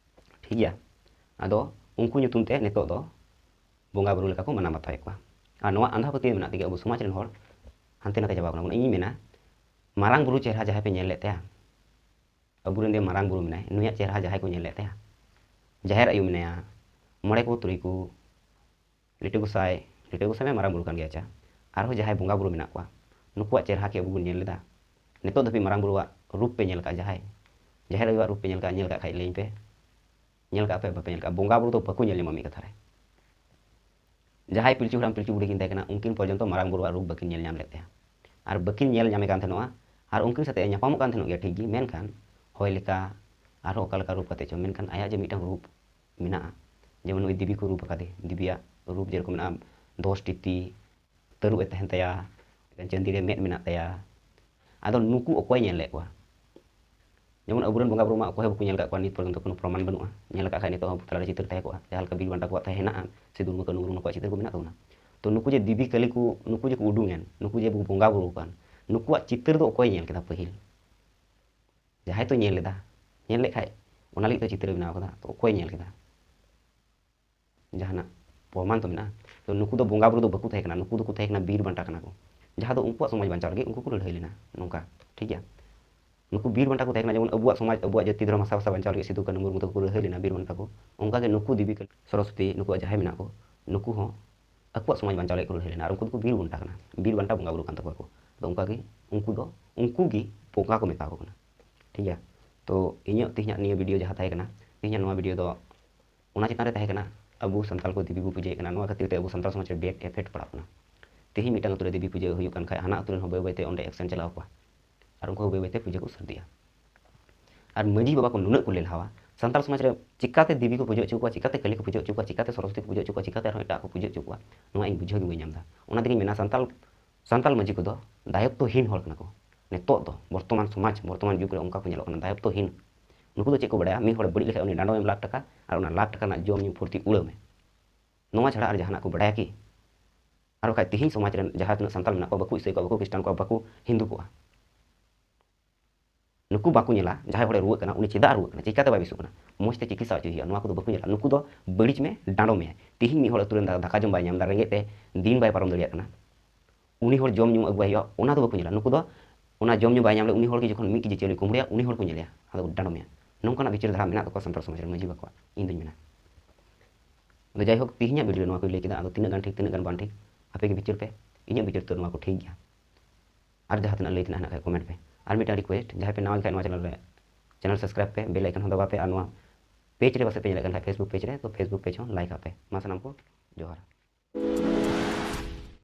ᱴᱷᱤᱠ ᱜᱮᱭᱟ᱾ ᱟᱫᱚ ᱩᱱᱠᱩ ᱧᱩᱛᱩᱢ ᱛᱮ ᱱᱤᱛᱚᱜ ᱫᱚ ᱵᱚᱸᱜᱟ ᱵᱩᱨᱩ ᱞᱮᱠᱟ ᱠᱚ ᱢᱟᱱᱟᱣ ᱵᱟᱛᱟᱣᱮᱫ ᱠᱚᱣᱟ᱾ ᱟᱨ ᱱᱚᱣᱟ ᱟᱸᱫᱷᱟ ᱯᱟᱹᱛᱭᱟᱹᱣ ᱢᱮᱱᱟᱜ ᱛᱮᱜᱮ ᱟᱵᱚ ᱥᱚᱢᱟᱡᱽ ᱨᱮᱱ ᱦᱚᱲ ᱦᱟᱱᱛᱮ ᱱᱟᱛᱮ ᱪᱟᱵᱟ ᱠᱟᱱᱟ ᱵᱚᱱ᱾ ᱤᱧᱤᱧ ᱢᱮᱱᱟ, ᱢᱟᱨᱟᱝ ᱵᱩᱨᱩ ᱪᱮᱦᱨᱟ ᱡᱟᱦᱟᱸᱭ ᱯᱮ ᱧᱮᱞ ᱞᱮᱫ ᱛᱟᱭᱟ, ᱟᱵᱚᱨᱮᱱ ᱫᱚ ᱢᱟᱨᱟᱝ ᱵᱩᱨᱩ ᱢᱮᱱᱟᱭ, ᱱᱩᱭᱟᱜ ᱪᱮᱦᱨᱟ ᱡᱟᱦᱟᱸᱭ ᱠᱚ ᱧᱮᱞ ᱞᱮᱫ ᱛᱟᱭᱟ, ᱡᱟᱦᱮᱨ ᱟᱭᱳ ᱢᱮᱱᱟᱭᱟ, ᱢᱚᱬᱮ ᱠᱚ ᱛᱩᱨᱩᱭ ᱠᱚ, ᱞᱤᱴᱟᱹ ᱜᱚᱸᱥᱟᱭ, ᱞᱤᱴᱟᱹ ᱜᱚᱸᱥᱟᱭ ᱢᱟ ᱢᱟᱨᱟᱝ ᱵᱩᱨᱩ ᱠᱟᱱ ᱜᱮᱭᱟ, ᱟᱪᱪᱷᱟ, ᱟᱨᱦᱚᱸ ᱡᱟᱦᱟᱸᱭ ᱵᱚᱸᱜᱟ ᱵᱩᱨᱩ ᱢᱮᱱᱟᱜ ᱠᱚᱣᱟ, ᱱᱩᱠᱩᱣᱟᱜ ᱪᱮᱦᱨᱟ ᱠᱤ ᱟᱵᱚ ᱵᱚᱱ ᱧᱮᱞ ᱞᱮᱫᱟ? ᱱᱤᱛᱚᱜ ᱫᱷᱟᱹᱵᱤᱡ ᱢᱟᱨᱟᱝ ᱵᱩᱨᱩᱣᱟᱜ ᱨᱩᱯ ᱯᱮ ᱧᱮᱞ ᱠᱟᱜᱼᱟ? ᱡᱟᱦᱟᱸᱭ ᱡᱟᱦᱮᱨ ᱟᱭᱳᱣᱟᱜ ᱨᱩᱯ ᱯᱮ ᱧᱮᱞ ᱠᱟᱜᱼᱟ, ᱧᱮᱞ ᱠᱟᱜ ᱠᱷᱟᱡ ᱞᱟᱹᱭᱟᱹᱧ ᱯᱮ, ᱧᱮᱞ ᱠᱟᱜ ᱯᱮ, ᱵᱟᱯᱮ ᱧᱮᱞ ᱠᱟᱜᱼᱟ? ᱵᱚᱸᱜᱟ ᱵᱩᱨᱩ ᱫᱚ ᱵᱟᱠᱚ ᱧᱮᱞ ᱧᱟᱢᱟ ᱢᱤᱫ ᱠᱟᱛᱷᱟ ᱨᱮ᱾ ᱡᱟᱦᱟᱸᱭ ᱯᱤᱞᱪᱩ ᱦᱟᱲᱟᱢ ᱯᱤᱞᱪᱩ ᱵᱩᱲᱦᱤ ᱠᱤᱱ ᱛᱟᱦᱮᱸ ᱠᱟᱱᱟ, ᱩᱱᱠᱤᱱ ᱯᱚᱨᱡᱚᱱᱛᱚ ᱢᱟᱨᱟᱝ ᱵᱩᱨᱩᱣᱟᱜ ᱨᱩᱯ ᱵᱟᱹᱠᱤᱱ ᱧᱮᱞ ᱧᱟᱢ ᱞᱮᱫ ᱛᱟᱭᱟ᱾ ᱟᱨ ᱵᱟᱹᱠᱤᱱ ᱧᱮᱞ ᱧᱟᱢᱮ ᱠᱟᱱ ᱛᱟᱦᱮᱱᱚᱜᱼᱟ, ᱟᱨ ᱩᱱᱠᱤᱱ ᱥᱟᱛᱮᱜ ᱮ ᱧᱟᱯᱟᱢᱚᱜ ᱠᱟᱱ ᱛᱟᱦᱮᱱᱚᱜ ᱜᱮᱭᱟ, ᱴᱷᱤᱠ ᱜᱮ, ᱢᱮᱱᱠᱷᱟᱱ ᱦᱚᱭ ᱞᱮᱠᱟ ᱟᱨᱦᱚᱸ ᱚᱠᱟ ᱞᱮᱠᱟ ᱨᱩᱯ ᱠᱟᱛᱮ ᱪᱚ, ᱢᱮᱱᱠᱷᱟᱱ ᱟᱭᱟᱜ ᱡᱮ ᱢᱤᱫᱴᱟᱝ ᱨᱩᱯ ᱢᱮᱱᱟᱜᱼᱟ, ᱡᱮᱢᱚᱱ ᱱᱩᱭ ᱫᱮᱵᱤ ᱠᱚ ᱨᱩᱯ ᱟᱠᱟᱫᱮ, ᱫᱮᱵᱤᱭᱟᱜ ᱨᱩᱯ ᱡᱮᱨᱚᱠᱚᱢ ᱢᱮᱱᱟᱜᱼᱟ, ᱫᱚᱥ ᱴᱤ ᱛᱤ, ᱛᱟᱹᱨᱩᱵ ᱮ ᱛᱟᱦᱮᱱ ᱛᱟᱭᱟ, ᱪᱟᱹᱱᱫᱤ ᱨᱮ ᱢᱮᱫ ᱢᱮᱱᱟᱜ ᱛᱟᱭᱟ᱾ ᱟᱫᱚ ᱱᱩᱠᱩ ᱚᱠᱚᱭ ᱧᱮᱞ ᱞᱮᱫ ᱠᱚᱣᱟ? ᱡᱮᱢᱚᱱ ᱟᱵᱚᱨᱮᱱ ᱵᱚᱸᱜᱟ ᱵᱩᱨᱩ ᱢᱟ ᱚᱠᱚᱭ ᱦᱚᱸ ᱵᱟᱠᱚ ᱧᱮᱞ ᱟᱠᱟᱫ ᱠᱚᱣᱟ, ᱱᱤᱛ ᱯᱚᱨᱡᱚᱱᱛᱚ ᱠᱳᱱᱳ ᱯᱨᱚᱢᱟᱱ ᱵᱟᱹᱱᱩᱜᱼᱟ᱾ ᱧᱮᱞ ᱟᱠᱟᱫ ᱠᱷᱟᱡ ᱱᱤᱛᱚᱜ ᱦᱚᱸ ᱛᱟᱞᱟᱨᱮ ᱪᱤᱛᱟᱹᱨ ᱛᱟᱦᱮᱸ ᱠᱚᱜᱼᱟ, ᱡᱟᱦᱟᱸ ᱞᱮᱠᱟ ᱵᱤᱨ ᱵᱟᱱᱴᱟ ᱠᱚᱣᱟᱜ ᱛᱟᱦᱮᱸ ᱦᱮᱱᱟᱜᱼᱟ, ᱥᱤᱫᱩ ᱠᱟᱹᱱᱦᱩ ᱱᱩᱠᱩ ᱱᱩᱠᱩᱣᱟᱜ ᱪᱤᱛᱟᱹᱨ ᱠᱚ ᱢᱮᱱᱟᱜ ᱛᱟᱵᱚᱱᱟ᱾ ᱛᱚ ᱱᱩᱠᱩ ᱡᱮ ᱫᱮᱵᱤ ᱠᱟᱹᱞᱤ ᱠᱚ, ᱱᱩᱠᱩ ᱡᱮ ᱠᱚ ᱩᱰᱩᱝ ᱮᱱ, ᱱᱩᱠᱩ ᱡᱮ ᱵᱚᱸᱜᱟ ᱵᱩᱨᱩ ᱠᱟᱱ, ᱱᱩᱠᱩᱣᱟᱜ ᱪᱤᱛᱟᱹᱨ ᱫᱚ ᱚᱠᱚᱭ ᱧᱮᱞ ᱠᱮᱫᱟ ᱯᱟᱹᱦᱤᱞ? ᱡᱟᱦᱟᱸᱭ ᱛᱚ ᱧᱮᱞ ᱞᱮᱫᱟ, ᱧᱮᱞ ᱞᱮᱫ ᱠᱷᱟᱡ ᱚᱱᱟ ᱞᱟᱹᱜᱤᱫ ᱛᱚ ᱪᱤᱛᱟᱹᱨ ᱵᱮᱱᱟᱣ ᱠᱟᱫᱟ, ᱛᱚ ᱚᱠᱚᱭ ᱧᱮᱞ ᱠᱮᱫᱟ? ᱡᱟᱦᱟᱱᱟᱜ ᱯᱨᱚᱢᱟᱱ ᱛᱚ ᱢᱮᱱᱟᱜᱼᱟ᱾ ᱛᱚ ᱱᱩᱠᱩ ᱫᱚ ᱵᱚᱸᱜᱟ ᱵᱩᱨᱩ ᱫᱚ ᱵᱟᱠᱚ ᱛᱟᱦᱮᱸ ᱠᱟᱱᱟ, ᱱᱩᱠᱩ ᱫᱚᱠᱚ ᱛᱟᱦᱮᱸ ᱠᱟᱱᱟ ᱵᱤᱨ ᱵᱟᱱᱴᱟ ᱠᱟᱱᱟ ᱠᱚ, ᱡᱟᱦᱟᱸ ᱫᱚ ᱩᱱᱠᱩᱣᱟᱜ ᱥᱚᱢᱟᱡᱽ ᱵᱟᱧᱪᱟᱣ ᱞᱟᱹᱜᱤᱫ ᱩᱱᱠᱩ ᱠᱚ ᱞᱟᱹᱲᱦᱟᱹᱭ ᱞᱮᱱᱟ᱾ ᱱᱚᱝᱠᱟ, ᱴᱷᱤᱠ ᱜᱮᱭᱟ? ᱱᱩᱠᱩ ᱵᱤᱨ ᱵᱟᱱᱴᱟ ᱠᱚ ᱛᱟᱦᱮᱸ ᱠᱟᱱᱟ, ᱡᱮᱢᱚᱱ ᱟᱵᱚᱣᱟᱜ ᱥᱚᱢᱟᱡᱽ, ᱟᱵᱚᱣᱟᱜ ᱡᱟᱹᱛᱤ ᱫᱷᱚᱨᱚᱢ ᱦᱟᱥᱟ ᱵᱟᱧᱪᱟᱣ ᱞᱟᱹᱜᱤᱫ ᱥᱤᱫᱩ ᱠᱟᱹᱱᱦᱩ ᱢᱩᱨᱢᱩ ᱛᱟᱠᱚ ᱠᱚ ᱞᱟᱹᱲᱦᱟᱹᱭ ᱞᱮᱱᱟ ᱵᱤᱨ ᱵᱟᱱᱴᱟ ᱠᱚ, ᱚᱱᱠᱟᱜᱮ ᱱᱩᱠᱩ ᱫᱮᱵᱤ ᱠᱟᱹᱱᱩ ᱥᱚᱨᱚᱥᱚᱛᱤ, ᱱᱩᱠᱩᱣᱟᱜ ᱡᱟᱦᱟᱸᱭ ᱢᱮᱱᱟᱜ ᱠᱚ, ᱱᱩᱠᱩ ᱦᱚᱸ ᱟᱠᱚᱣᱟᱜ ᱥᱚᱢᱟᱡᱽ ᱵᱟᱧᱪᱟᱣ ᱞᱟᱹᱜᱤᱫ ᱠᱚ ᱞᱟᱹᱲᱦᱟᱹᱭ ᱞᱮᱱᱟ᱾ ᱟᱨ ᱩᱱᱠᱩ ᱫᱚᱠᱚ ᱵᱤᱨ ᱵᱟᱱᱴᱟ ᱠᱟᱱᱟ, ᱵᱤᱨ ᱵᱟᱱᱴᱟ ᱵᱚᱸᱜᱟ ᱵᱩᱨᱩ ᱠᱟᱱ ᱛᱟᱠᱚᱣᱟ ᱠᱚ᱾ ᱟᱫᱚ ᱚᱱᱠᱟᱜᱮ ᱩᱱᱠᱩ ᱫᱚ, ᱩᱱᱠᱩ ᱜᱮ ᱵᱚᱸᱜᱟ ᱠᱚ ᱢᱮᱛᱟ ᱠᱚ ᱠᱟᱱᱟ, ᱴᱷᱤᱠ ᱜᱮᱭᱟ? ᱛᱚ ᱤᱧᱟᱹᱜ ᱛᱮᱦᱮᱧᱟᱜ ᱱᱤᱭᱟᱹ ᱵᱷᱤᱰᱤᱭᱳ ᱡᱟᱦᱟᱸ ᱛᱟᱦᱮᱸ ᱠᱟᱱᱟ, ᱛᱮᱦᱮᱧᱟᱜ ᱱᱚᱣᱟ ᱵᱷᱤᱰᱤᱭᱳ ᱫᱚ ᱚᱱᱟ ᱪᱮᱛᱟᱱ ᱨᱮ ᱛᱟᱦᱮᱸ ᱠᱟᱱᱟ, ᱟᱵᱚ ᱥᱟᱱᱛᱟᱲ ᱠᱚ ᱫᱮᱵᱤ ᱵᱚ ᱯᱩᱡᱟᱹᱭᱮᱫ ᱠᱟᱱᱟ, ᱱᱚᱣᱟ ᱠᱷᱟᱹᱛᱤᱨ ᱛᱮ ᱟᱵᱚ ᱥᱟᱱᱛᱟᱲ ᱥᱚᱢᱟᱡᱽ ᱨᱮ bad effect ᱯᱟᱲᱟᱜ ᱠᱟᱱᱟ᱾ ᱛᱮᱦᱮᱧ ᱢᱤᱫᱴᱟᱝ ᱟᱹᱛᱩ ᱨᱮ ᱫᱮᱵᱤ ᱯᱩᱡᱟᱹ ᱦᱩᱭᱩᱜ ᱠᱟᱱ ᱠᱷᱟᱡ, ᱦᱟᱱᱟ ᱟᱹᱛᱩ ᱨᱮᱱ ᱦᱚᱸ ᱵᱟᱹᱭ ᱵᱟᱹᱭ ᱛᱮ ᱚᱸᱰᱮ action ᱪᱟᱞᱟᱣ ᱠᱚᱣᱟ, ᱟᱨ ᱩᱱᱠᱩ ᱦᱚᱸ ᱵᱟᱹᱭ ᱵᱟᱹᱭ ᱛᱮ ᱯᱩᱡᱟᱹ ᱠᱚ ᱥᱟᱹᱨᱫᱤᱜᱼᱟ᱾ ᱟᱨ ᱢᱟᱹᱡᱷᱤ ᱵᱟᱵᱟ ᱠᱚ ᱱᱩᱱᱟᱹᱜ ᱠᱚ ᱞᱮᱞᱦᱟᱣᱟ, ᱥᱟᱱᱛᱟᱲ ᱥᱚᱢᱟᱡᱽ ᱨᱮ ᱪᱤᱠᱟᱛᱮ ᱫᱮᱵᱤ ᱠᱚ ᱯᱩᱡᱟᱹ ᱦᱚᱪᱚ ᱠᱚᱣᱟ, ᱪᱤᱠᱟᱛᱮ ᱠᱟᱹᱞᱤ ᱠᱚ ᱯᱩᱡᱟᱹ ᱦᱚᱪᱚ ᱠᱚᱣᱟ, ᱪᱤᱠᱟᱛᱮ ᱥᱚᱨᱚᱥᱚᱛᱤ ᱠᱚ ᱯᱩᱡᱟᱹ ᱦᱚᱪᱚ ᱠᱚᱣᱟ, ᱪᱤᱠᱟᱛᱮ ᱟᱨᱦᱚᱸ ᱮᱴᱟᱜ ᱠᱚ ᱯᱩᱡᱟᱹ ᱦᱚᱪᱚ ᱠᱚᱣᱟ, ᱱᱚᱣᱟ ᱤᱧ ᱵᱩᱡᱷᱟᱹᱣ ᱜᱮ ᱵᱟᱹᱧ ᱧᱟᱢ ᱮᱫᱟ᱾ ᱚᱱᱟ ᱛᱮᱜᱮᱧ ᱢᱮᱱᱟ, ᱥᱟᱱᱛᱟᱲ, ᱥᱟᱱᱛᱟᱲ ᱢᱟᱹᱡᱷᱤ ᱠᱚᱫᱚ ᱫᱟᱭᱚᱛᱛᱚᱦᱤᱱ ᱦᱚᱲ ᱠᱟᱱᱟ ᱠᱚ᱾ ᱱᱤᱛᱚᱜ ᱫᱚ ᱵᱚᱨᱛᱚᱢᱟᱱ ᱥᱚᱢᱟᱡᱽ, ᱵᱚᱨᱛᱚᱢᱟᱱ ᱡᱩᱜᱽ ᱨᱮ ᱚᱱᱠᱟ ᱠᱚ ᱧᱮᱞᱚᱜ ᱠᱟᱱᱟ, ᱫᱟᱭᱚᱛᱛᱚᱦᱤᱱ᱾ ᱱᱩᱠᱩ ᱫᱚ ᱪᱮᱫ ᱠᱚ ᱵᱟᱲᱟᱭᱟ? ᱢᱤᱫ ᱦᱚᱲ ᱵᱟᱹᱲᱤᱡ ᱞᱮᱠᱷᱟᱡ ᱩᱱᱤ ᱰᱟᱸᱰᱚᱢᱮᱢ ᱞᱟᱠᱷ ᱴᱟᱠᱟ, ᱟᱨ ᱚᱱᱟ ᱞᱟᱠᱷ ᱴᱟᱠᱟ ᱨᱮᱱᱟᱜ ᱡᱚᱢ ᱧᱩ ᱯᱷᱩᱨᱛᱤ ᱩᱲᱟᱹᱣ ᱢᱮ᱾ ᱱᱚᱣᱟ ᱪᱷᱟᱲᱟ ᱟᱨ ᱡᱟᱦᱟᱱᱟᱜ ᱠᱚ ᱵᱟᱲᱟᱭᱟ ᱠᱤ? ᱟᱨ ᱵᱟᱠᱷᱟᱡ ᱛᱤᱦᱤᱧ ᱥᱚᱢᱟᱡᱽ ᱨᱮᱱ ᱡᱟᱦᱟᱸ ᱛᱤᱱᱟᱹᱜ ᱥᱟᱱᱛᱟᱲ ᱢᱮᱱᱟᱜ ᱠᱚᱣᱟ, ᱵᱟᱠᱚ ᱤᱥᱟᱹᱭ ᱠᱚᱣᱟ, ᱵᱟᱠᱚ ᱠᱷᱨᱤᱥᱴᱟᱱ ᱠᱚᱣᱟ, ᱵᱟᱠᱚ ᱦᱤᱱᱫᱩ ᱠᱚᱣᱟ᱾ ᱱᱩᱠᱩ ᱵᱟᱠᱚ ᱧᱮᱞᱟ ᱡᱟᱦᱟᱸᱭ ᱦᱚᱲᱮ ᱨᱩᱣᱟᱹᱜ ᱠᱟᱱᱟ, ᱩᱱᱤ ᱪᱮᱫᱟᱜ ᱨᱩᱣᱟᱹᱜ ᱠᱟᱱᱟ, ᱪᱤᱠᱟᱛᱮ ᱵᱟᱭ ᱵᱮᱥᱚᱜ ᱠᱟᱱᱟ, ᱢᱚᱡᱽ ᱛᱮ ᱪᱤᱠᱤᱛᱥᱟ ᱦᱚᱪᱚᱭ ᱦᱩᱭᱩᱜᱼᱟ, ᱱᱚᱣᱟ ᱠᱚᱫᱚ ᱵᱟᱠᱚ ᱧᱮᱞᱟ᱾ ᱱᱩᱠᱩ ᱫᱚ ᱵᱟᱹᱲᱤᱡ ᱢᱮ, ᱰᱟᱸᱰᱚᱢ ᱢᱮᱭᱟᱭ᱾ ᱛᱤᱦᱤᱧ ᱢᱤᱫ ᱦᱚᱲ ᱟᱹᱛᱩ ᱨᱮ ᱫᱟ-, ᱫᱟᱠᱟ ᱡᱚᱢ ᱵᱟᱭ ᱧᱟᱢ ᱮᱫᱟ, ᱨᱮᱸᱜᱮᱡ ᱛᱮ ᱫᱤᱱ ᱵᱟᱭ ᱯᱟᱨᱚᱢ ᱫᱟᱲᱮᱭᱟᱜ ᱠᱟᱱᱟ, ᱩᱱᱤ ᱦᱚᱲ ᱡᱚᱢ ᱧᱩ ᱟᱹᱜᱩᱣᱟᱭ ᱦᱩᱭᱩᱜᱼᱟ, ᱚᱱᱟ ᱫᱚ ᱵᱟᱠᱚ ᱧᱮᱞᱟ᱾ ᱱᱩᱠᱩ ᱫᱚ ᱚᱱᱟ ᱡᱚᱢ ᱧᱩ ᱵᱟᱭ ᱧᱟᱢ ᱞᱮ, ᱩᱱᱤ ᱦᱚᱲ ᱜᱮ ᱡᱚᱠᱷᱚᱱ ᱢᱤᱫ ᱠᱮᱡᱤ ᱪᱟᱣᱞᱮ ᱠᱩᱢᱵᱽᱲᱩᱭᱟ, ᱩᱱᱤ ᱦᱚᱲ ᱠᱚ ᱧᱮᱞᱮᱭᱟ, ᱟᱫᱚ ᱰᱟᱸᱰᱚᱢᱮᱭᱟ᱾ ᱱᱚᱝᱠᱟᱱᱟᱜ ᱵᱤᱪᱟᱹᱨ ᱫᱷᱟᱨᱟ ᱢᱮᱱᱟᱜ ᱛᱟᱠᱚᱣᱟ ᱥᱟᱱᱛᱟᱲ ᱥᱚᱢᱟᱡᱽ ᱨᱮ ᱢᱟᱹᱡᱷᱤ ᱵᱟᱵᱟᱣᱟᱜ, ᱤᱧ ᱫᱩᱧ ᱢᱮᱱᱟ᱾ ᱟᱫᱚ ᱡᱟᱭᱦᱳᱠ, ᱛᱤᱦᱤᱧᱟᱜ ᱵᱷᱤᱰᱤᱭᱳ ᱨᱮ ᱱᱚᱣᱟ ᱠᱚᱧ ᱞᱟᱹᱭ ᱠᱮᱫᱟ, ᱟᱫᱚ ᱛᱤᱱᱟᱹᱜ ᱜᱟᱱ ᱴᱷᱤᱠ, ᱛᱤᱱᱟᱹᱜ ᱜᱟᱱ ᱵᱟᱝ ᱴᱷᱤᱠ, ᱟᱯᱮ ᱜᱮ ᱵᱤᱪᱟᱹᱨ ᱯᱮ᱾ ᱤᱧᱟᱹᱜ ᱵᱤᱪᱟᱹᱨ ᱛᱮ ᱱᱚᱣᱟ ᱠᱚ ᱴᱷᱤᱠ ᱜᱮᱭᱟ᱾ ᱟᱨ ᱡᱟᱦᱟᱸ ᱛᱤᱱᱟᱹᱜ ᱞᱟᱹᱭ ᱛᱮᱱᱟᱜ ᱦᱮᱱᱟᱜ ᱠᱷᱟᱡ comment ᱯᱮ᱾ ᱟᱨ ᱢᱤᱫᱴᱟᱝ request, ᱡᱟᱦᱟᱸᱭ ᱯᱮ ᱱᱟᱣᱟ ᱜᱮ ᱠᱷᱟᱡ ᱱᱚᱣᱟ channel ᱨᱮ, channel subscribe ᱯᱮ, bell icon ᱦᱚᱸ ᱫᱟᱵᱟᱣ ᱯᱮ, ᱟᱨ ᱱᱚᱣᱟ page ᱨᱮ ᱯᱟᱥᱮᱡ ᱯᱮ ᱧᱮᱞᱮᱫ ᱠᱟᱱ ᱠᱷᱟᱡ, Facebook page ᱨᱮ, ᱛᱚ Facebook page ᱦᱚᱸ like ᱟᱜ ᱯᱮ᱾ ᱢᱟ ᱥᱟᱱᱟᱢ ᱠᱚ ᱡᱚᱦᱟᱨ᱾